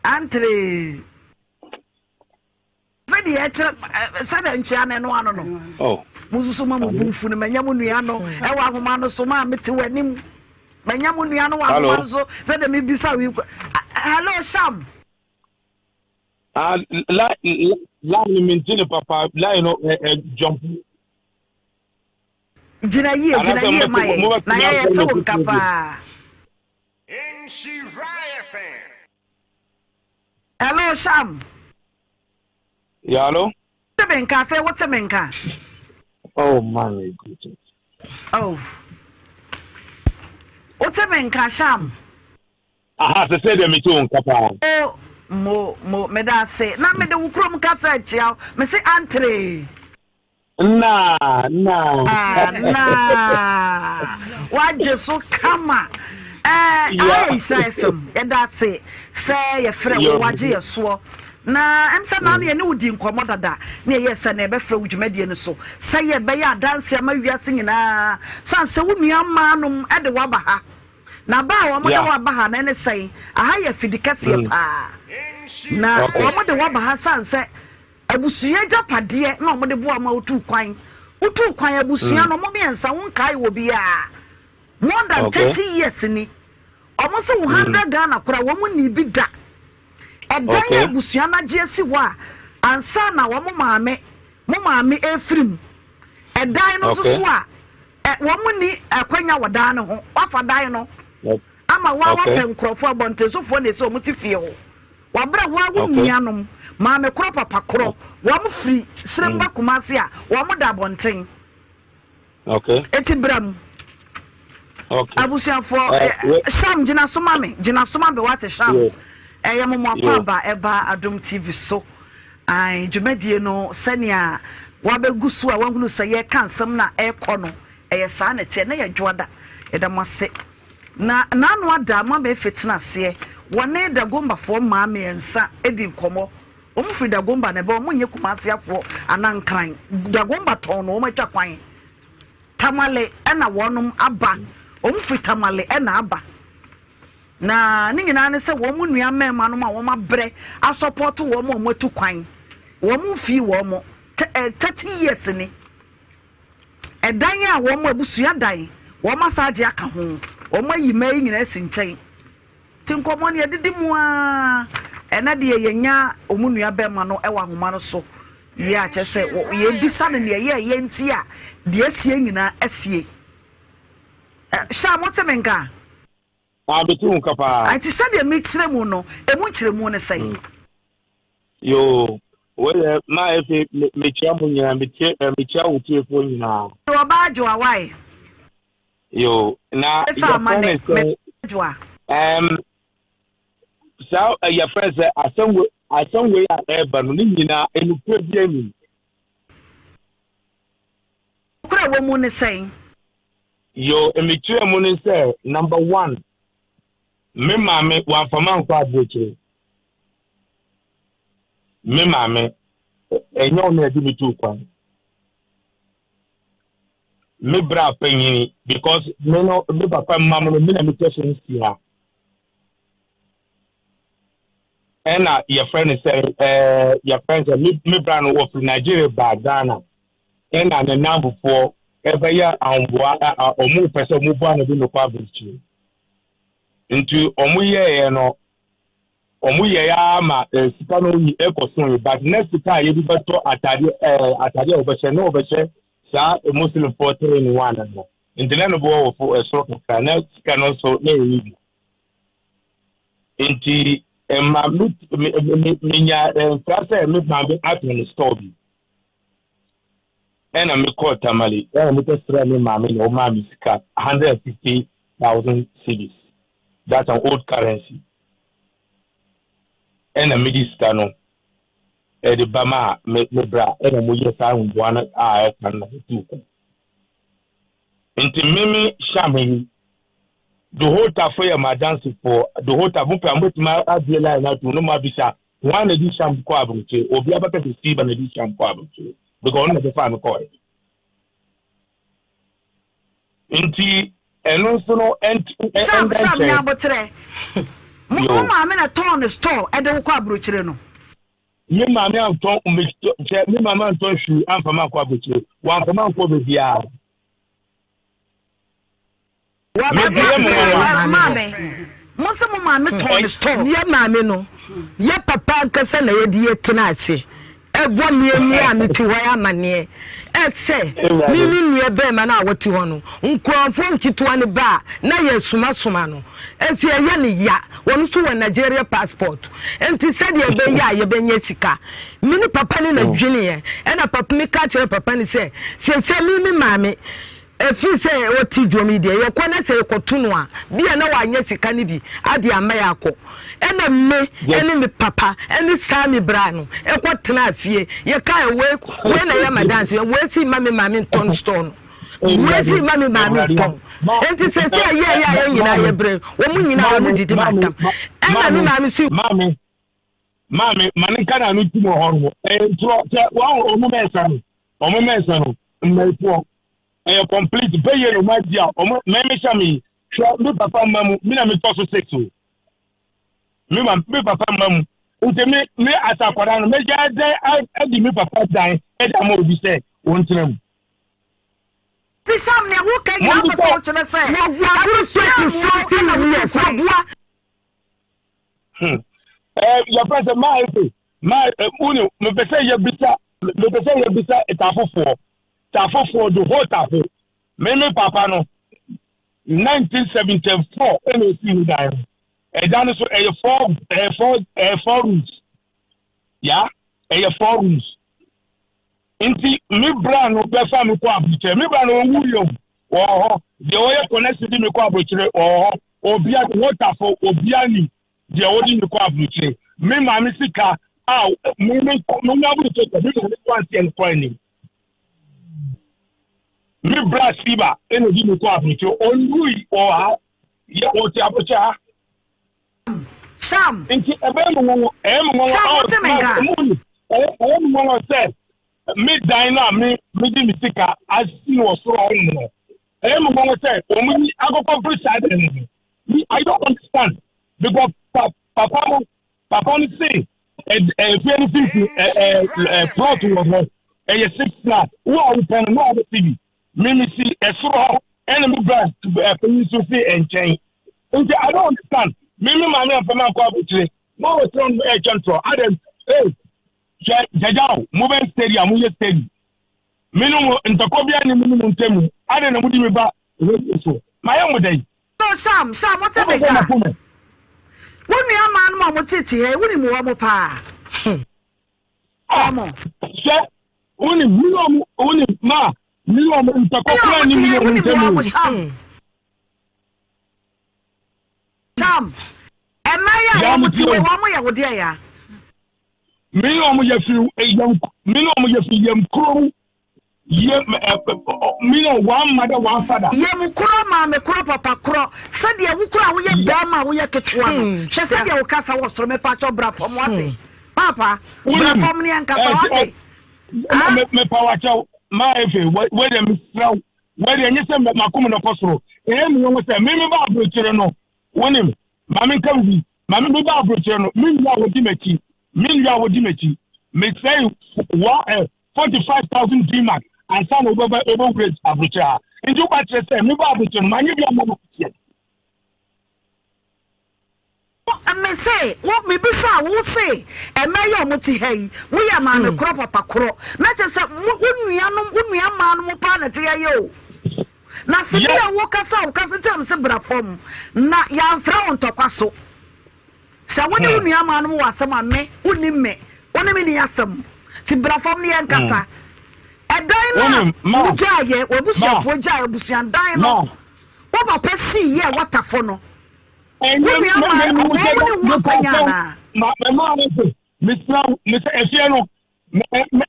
Antre. Afei deɛ ɛkyerɛ sɛdeɛ nkyea no ɛno ano no. Oh. Mo nso so ma mo bu mfu no manya mo nua no ɛwɔ ahoma no so maa mete w'anim. Manya mo nua no wɔ ahoma no so sɛdeɛ mebisa wi. Hello Sham. Ah, line line mi nti ne papa line no ɛ ɛ jump. Gyina yie gyina yie ma yɛ na yɛ yɛ te wo nka paa. Hello Sham. Yeah, hello. Wote me nka afei wote me nka. Oh my goodness. Oh. Wote me nka Sham. Aha, sɛ sɛ deɛ mete wo nka paa. Oh, mo mo meda ase. Na mede wo kurom kasa akyia wo. Mese antre. Nna nna. Ah, nna. Wagye so kama. Eh, ayɛ Nhyira FM. Yɛda ase sɛ yɛfrɛ wo wagye yɛ soɔ. Na ɛm sɛ naano yɛne wo di nkɔmmɔ dada ne ɛyɛ sɛ na yɛbɛfrɛ wo dwumadie no so sɛ yɛbɛyɛ adanse ama wiase nyinaa sane sɛ wo nua mmaa nom de waba ha. Na ba a wɔde wo aba ha no ɛne sɛn? Aha yɛ afidi kɛseɛ mm. paa. Na wɔde wo aba ha sane sɛ abusua agyapadeɛ na wɔde boa ma wotu kwan. Wotu kwan abusua mm. no wɔn mmiɛnsa wo nkae wɔ biara. More than 30 years ni. Wɔn sɛ wo 100 Ghana koraa wɔn nni bi da. Ɛdan a abusua no agye asi hɔ a ansa na wɔn maame mo maame efiri mu. Ɛdan no nso so a wɔn nni akwanya wɔ dan no ho. Wafa dan no ama wa wapɛ nkurɔfoɔ abɔntensofoɔ na esi wɔn ti fie hɔ. Wabrɛ wa wo nuanom maame korɔ papa korɔ wɔn firi Sremba Kumasi a wɔn da abɔnten. Eti bra mu. Abusuafoɔ Sham gyina so ma me gyina so ma me wate Sham. Ɛyɛ mo mo akɔ aba ɛba Adom TV so. Ae dwumadie no sɛnea wabɛgu so a wahunu sɛ yɛka nsɛm na ɛkɔ no ɛyɛ saa na ɛteɛ na yɛ dwoada. Yɛda mo ase. Na n'ano ada ma mefe tena aseɛ wɔne Dagombafoɔ mmaa mmiɛnsa di nkɔmmɔ. Wɔn firi Dagomba na ɛbɛ wɔn nyɛ Kumasi afoɔ anaa Nkran. Dagomba tɔn no wɔn atwa kwan. Tamale ɛna wɔnom aba. Wɔn firi Tamale ɛna aba. Na ne nyinaa ne sɛ wɔn nua mmarima nom a wɔn abrɛ asɔpɔto wɔn a wɔn atu kwan. Wɔn mfii wɔn 30 years ni. Ɛdan a wɔn abusua dan wɔn asa agye aka ho. Wɔn ayi mmaa yi nyinaa asi nkyɛn. Nti nkɔmmɔ no yɛdidi mu ara ɛnɛ deɛ yɛnya wɔn nua bɛrima no wɔ ahoma no so yie a kyerɛ sɛ yɛbisa no deɛ ɛyɛ ɛyɛ nti a deɛ asie nyinaa asie. Hyɛ a mote me nka? Ah, mete wo nka paa. Nti sɛdeɛ mekyerɛ mu no, ɛmu nkyerɛmu ne sɛn? Yoo, wei ma efe mekyia mo nyinaa, mekyia wo tiefoɔ nyinaa. Ɔbaa adwoa wae. Yoo, na yɛfrɛ ne sɛ adwoa. Saa yɛfrɛ sɛ asɛm wei a ɛreba no ne nyinaa enukura bi anim. Kura wɔ mu ne sɛn? Yoo, mekyerɛ mu ne sɛ number one, me maame wamfa mankɔ aburokyire. Me maame ɛnyɛ ɔno ɛde me tuu kwan. Me bra panyin, because me no me papa mma mo no me na me tɔ so nsia. Ɛna yɛfrɛ no sɛ yɛfrɛ no sɛ me bra no wɔfiri Nigeria baa Ghana, ɛna ne namfofoɔ ɛbɛyɛ ahoboa a ɔmo pɛ sɛ ɔmo boa no de no kɔ aburokyire. Nti ɔmo yɛɛyɛ no, ɔmo yɛɛ ama sika no yi ɛkɔ so yi, but na sika a yɛde bɛtɔ atadeɛ a wɔbɛhyɛ na wɔbɛhyɛ saa Muslimfoɔ three in one no, nti na no bɔ wɔ fo ɛsoro kakra, na sika no nso na ɛyɛ bi. Nti mma me me me menya nkra sɛ me maame atɔ ne store bi, ɛna mekɔɔ Tamale ɛna mekɔsrɛ me maame na ɔmaa me sika 150,000 cedis, that's an old currency. Ɛna mede sika no ɛde ba ma me bra, ɛna mo yɛ saa mboa no a ɛka no na metuu kwan. Nti meme hyɛ yi the whole tafo yɛ m'adansefoɔ, the whole tafo mopɛ a mobɛtumi abie line no ato no mu abisa wɔn a na di Sham kɔ aburokyire. Obi abɛka sɛ Siba na di Sham kɔ aburokyire because ɔno na bɛfa no kɔɛ. Nti ɛno nso no ɛnda Sham Sham nkyɛn. Nyabotrɛ mo maame na tɔn ne store ɛde wo kɔ aburokyire no? Me maame antɔn me kyɛ, me maame antɔn hwee amfa ma akɔ aburokyire, wamfa ma ankɔ baabiara. Mebie mo nwanwa. Maame mo sɛ mo maame tɔn ne store? Yɛ maame no, yɛ papa ankasa na yɛde yɛ tena ase ɛbɔ mmiamia a mete hɔ yɛ amanneɛ ɛsɛ me ne nua bɛrima no a wɔte hɔ no nkurɔfoɔ nketewa no ba a na yɛsomasoma no ɛsi ɛyɛ ne ya. Wɔn nso wɔ Nigeria passport, nti sɛdeɛ ɛbɛyɛ a yɛbɛnya sika, me ne papa ne na dweneɛ. Ɛna papa mi ka kyerɛ papa ne sɛ sɛsɛ me maame ɛfiri sɛ wɔte dwom yi deɛ yɛkɔ na sɛ yɛkɔto no a bia na wanyɛ sika no bi ade ama yɛ akɔ. Ɛna me ɛne me papa ɛne saa me bra no ɛkɔ tena fie yɛka wei wei na yɛ ma dance wei si ma me maame ntɔn store no, wei si ma me maame ntɔn. Nti sɛ ɛyɛ ɛyɛ a yɛn nyinaa yɛ brɛ wɔn mu nyinaa wɔn didi ma tam ɛna me maame si. Maame, ma ne nka na ano ti mu hɔ no ɛyɛ ntorɔ sɛ wɔn ɔmo mɛnsa no, ɔmo mɛnsa no mmɛnfoɔ ɛyɛ complete bɛyɛ no ɔmo adi a ɔmo mɛmɛ hyɛ mi. Hwɛ, me papa mma mu, me na metɔ so six o. Me ma me papa mma mu. Nti me me as akwadaa no, mɛgya dɛn adi me papa dan ɛde ama obi sɛ wɔntena mu. Nti Sham nea woka nyinaa wopɛ sɛ wokyerɛ sɛ abusua mmoa wo ɛna wodi kwan. Hmm. Eh, yɛfrɛ sɛ maa efe maa wone mepɛ sɛ yɛbisa mepɛ sɛ yɛbisa tafofoɔ tafofoɔ the whole tafo me me papa no 1974 ɛna esi ne dan no ɛdan no so ɛyɛ four ɛyɛ four ɛyɛ four rooms ya ɛyɛ four rooms nti me bra no bɛfa me kɔ aburukyerɛ me bra no owu yɛ o wɔ hɔ deɛ ɔyɛ connection di me kɔ aburukyerɛ wɔ hɔ obia wotafo obia ni deɛ ɔdi me kɔ aburukyerɛ me maame sika a me me me nya aburukyerɛ kɔ me maame kɔ aseɛ no kɔ anim me bra siba ɛna ɔdi me kɔ aburukyerɛ ɔnwui wɔ ha yɛ ɔte aburukyerɛ ha. Sham. Nti ɛbɛyɛ me nwanwa ɛyɛ me nwanwa Sham wote me nka. Ɛyɛ me nwanwa sɛ me dan no a me me de me sika asi wɔ soro hɔ nom no ɛyɛ me nwanwa sɛ wɔn yi akɔkɔ firi saa dan no mu. I don't understand because pa, papa no papa no se ɛfie no fifi ɛ ɛ ɛ plot wɔ hɔ ɛyɛ six flat wo a wopɛ no na wɔbɛsi bi. Me me si ɛsoro hɔ ɛna me bra ɛpanyin nso si nkyɛn nti I don't understand me me maame anfa ma nkɔ abukyire na wɔsrɛ no ɛretwa ntorɔ adɛn ee hwɛ gyagya o mo bɛ steady a mo yɛ steady me no mo ntɔkɔ bi ani me ne mo ntɛmu adɛn na mo di me ba radio so ma yɛ mo dɛn. So Sam, Sam, wote me nka? Wo nua maa no ma mo tete ha yi, wonim wɔn paa? Wɔn. Hwɛ Wonim, me ne wɔn, wonim, ma, me ne wɔn ntɔkwa koraa nni me ne wɔn ntam o. Sham, Sham, mmaa yi a wɔn ti wɔ wɔn yɛ wo deɛ ya. Me ne wɔn yɛ firi yam, me ne wɔn yɛ firi yam kuro mu, yam ɛ, me ne one mother one father. Yam koro maame koro papa koro, sɛdeɛ wo koro a woyɛ bɛrima a woyɛ ketewa no, hwɛ sɛdeɛ wo kasa wɔ soro, mepa kyɛw bra fam wate. Paapa, bra fam ne yɛnkasa wate. Ah? Mepa wakyɛw, ma efe, wei deɛ mesrɛ wo, wei deɛ nyɛ sɛ makoma na kɔ soro. Ɛyɛ me nwanwa sɛ me meba aburokyire no, wonim, ma menka biribi, ma me meba aburokyire no, me nua a wɔdi m'akyi, me nua a wɔdi m'akyi, mesɛe wa ɛ 45,000 D-mark ansa na wobɛba wobɛwura aburokyire ha. Nti woba kyerɛ sɛ meba aburokyire no, manyɛ bi amma no kutia. Me se wo mebisaa wo wo se ɛmɛ yi a ɔmo te ha yi mo yɛ maame korɔ papa korɔ na kyerɛ sɛ mo wo nuanom wo nua mmaa no mo paa na ɛte ha yi o na se bi a wo kasa wo kasa nti na me se bra fam na yɛamfrɛ wo ntɔkwa so sɛ wo ne wo nua mmaa no mo wɔ asɛm a me wo nim me wo ne me ni asɛm ti bra fam ne yɛn kasa ɛdan no a mo gyaayɛ wɔ abusuafoɔ gyaayɛ abusuadan no wo papa sii yɛ wɔtafo no. Wo nua maa no wɔn mu ne ho akwanya anaa? Ma maa no se mesrɛ wo mesɛ efie no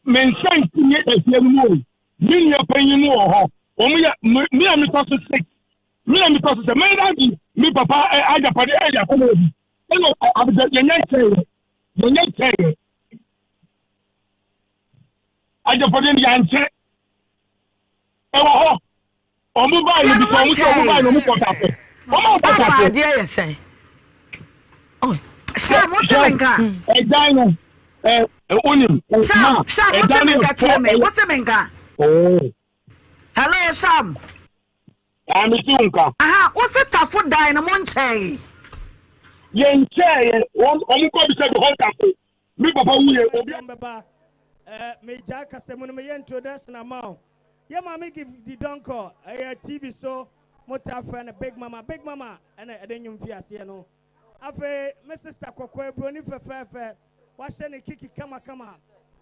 me nsa nsi efie no mu o. Me nua panyin mu wɔ hɔ. Wɔn yɛ me a metɔ so six. Me a metɔ so sɛ mɛyɛ dadi me papa agyapade ɛyɛ akɔmɔ obi. Ɛna abidjan yɛnyɛ nkyɛn yɛnyɛ nkyɛn. Agyapade no yɛankyɛ. Ɛwɔ hɔ. Ɔmo baa yɛ bisa ɔmo sɛ ɔmo baa yɛ ɔmo kɔ tafo. Ɔmo ankɔ tafo. Papa adeɛ yɛ sɛn? Sɛ mo te me nka. Ɛdan no ɛ onim. Sam Sam mo te me nka tie me mo te me nka. Hello Sam. Ah me ti nka. Aha wo se tafo dan no mo nkyɛn. Yɛn nkyɛn yɛ wɔn ɔmo kɔ bisa bi hɔ tafo. Me papa wu yɛ obi. Bɛba ɛɛ megya kasa mu no meyɛ introduction ama wo. Yɛ maame Gifty Donkor, ɛyɛ TV so mo taa frɛ no Big Mama, Big Mama ɛna ɛde nnwom fi aseɛ no. Afei me sister kɔkɔɔ broni fɛfɛɛfɛ, wahyɛ ne kiki kamakama,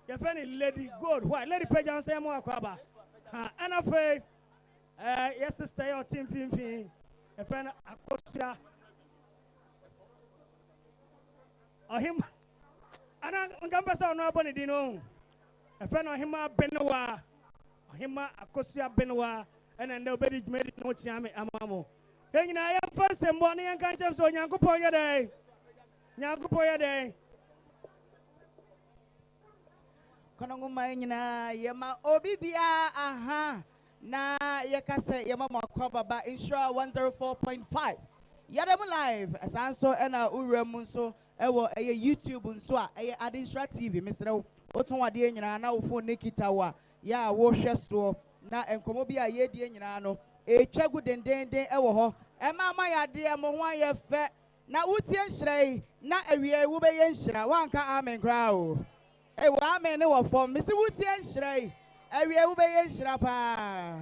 yɛfrɛ no Lady Gold White. Lady pagya wo nsa yɛ mo akɔ aba. Ha, ɛna afei ɛɛ yɛ sister yɛ ɔte mfimfini, yɛfrɛ no Akosua Ɔhema. Ana nka mpɛ sɛ ɔno abɔ ne din no ɔhu. Yɛfrɛ no Ɔhemaa Benewaa, Ɔhemaa Akosua Benewaa, ɛna nnɛ ɔbɛdi dwumadi no ho kyeame ama mo. Yɛn nyinaa yɛmfa nsɛmmoa na yɛnka nkyɛm sɛ Onyankopɔn yɛ dɛn? Nyankopɔn yɛ dɛn? Kɔnɔngoman nyinaa yɛma obi biara aha. Na yɛka sɛ yɛma mo akwaaba ba Nhyira 104.5 Yɛda mu live saa nso ɛna wowura mu nso ɛwɔ ɛyɛ YouTube nso a ɛyɛ Ade Nhyira TV. Mesrɛ wo wotɔn adeɛ nyinaa na wo phone ne kita wo a yɛ a wohwɛ soɔ na nkɔmmɔ bi a yɛdie nyinaa no ɛtwa gu dendenden ɛwɔ hɔ. Ɛma ama yɛ adeɛ mo ho ayɛ fɛ na wotie nhyira yi na awie wobɛyɛ nhyira. Woanka amen koraa o. Ei, w'amen ne wɔ fam. Mese wotie nhyira yi, awie wobɛyɛ nhyira paa.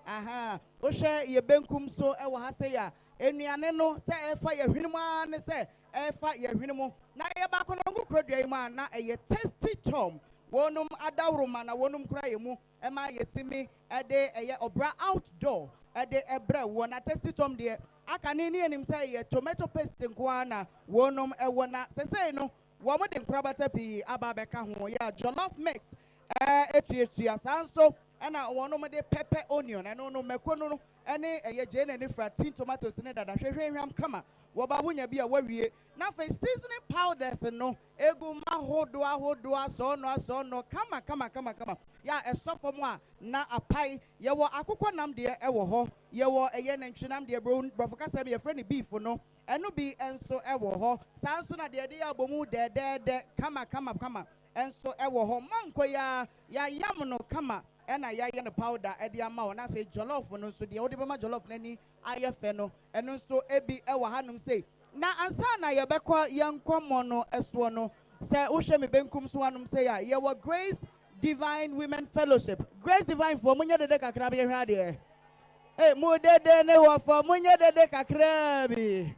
Aha, wohwɛ yɛ benkum so wɔ ha sɛ a, nnuane no sɛ ɛfa yɛ hwene mu ara ne sɛ ɛfa yɛ hwene mu. Na yɛ baako no nko kurodua yi mu a, na ɛyɛ Tasty Tom. Wɔnom adaworoma na wɔnom kura yɛ mu ɛma yɛtumi ɛde ɛyɛ ɔbra outdoor ɛde ɛbrɛ wɔ. Na Tasty Tom deɛ, aka ne yɛnim sɛ ɛyɛ tomato paste nko ara na wɔnom ɛwɔ, na sɛsɛi no wɔn de nkorabata pii aba abɛka ho yɛ jollof mix etuatua. Saa nso ɛna wɔn de pepper onion, ɛno no mako no ɛne ɛyɛ gyeene ne fra tin tomatoes ne dada hwehwehwam kama wɔba wonya bi a wɔawie. Na afei seasoning powders no egu mu ahodoɔ ahodoɔ, asɔɔno asɔɔno, kama kama kama kama yɛ a ɛsɔ fam a na apae. Yɛwɔ akokɔ nam deɛ ɛwɔ hɔ, yɛwɔ ɛyɛ nantwinam deɛ, borɔfo kasa mu yɛfrɛ no beef no, ɛno bi nso ɛwɔ hɔ. Saa nso na deɛ yɛde yɛ abomu dɛɛdɛɛdɛ kama kama kama nso ɛwɔ hɔ. Manko yi a yɛayam no kama ɛna yɛayɛ no powder ɛde ama wɔn. Afei jollof no nso deɛ wɔde bɛma jollof n'ani ayɛ fɛ no, ɛno nso ebi ɛwɔ hanom sei. Na ansa na yɛbɛkɔ yɛn nkɔmmɔ no ɛsoɔ no, sɛ wohwɛ me benkum so hanom sei a, yɛwɔ Grace Divine Women Fellowship. Grace Divine foɔ, monyɛ dede kakra bi yɛhwɛ adeɛ. Ee, mo dede ne wɔ fam, monyɛ dede kakra bi.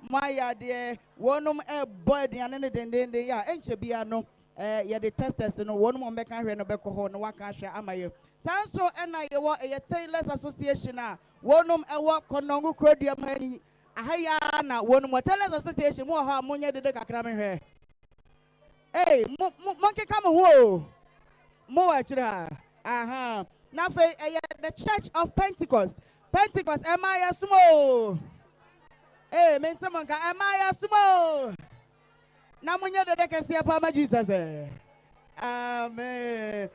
Mo ayɛ adeɛ. Wɔnom ɛbɔ aduane no dendenden yɛ a ɛnkyɛ bia no yɛde testers no wɔnom a wɔbɛka ahwɛ no bɛkɔ hɔ na waka ahwɛ ama yɛ. Saa nso ɛna yɛwɔ ɛyɛ Tailors Association a wɔnom ɛwɔ Kɔnɔngo kurodua mu ha yi aha yi ara na wɔnom wɔ. Tailors Association mu wɔ hɔ a, monyɛ dede kakra mehwɛ. Ee, mo mo monkeka mo ho o, mo wɔ akyire ha. Aha, na afei ɛyɛ The Church of Pentecost. Pentecost ɛma yɛ som o. Ee, mente mo nka. Ɛma yɛ som o, na monyɛ dede kɛseɛ pa ma Jesus ɛ. Amen.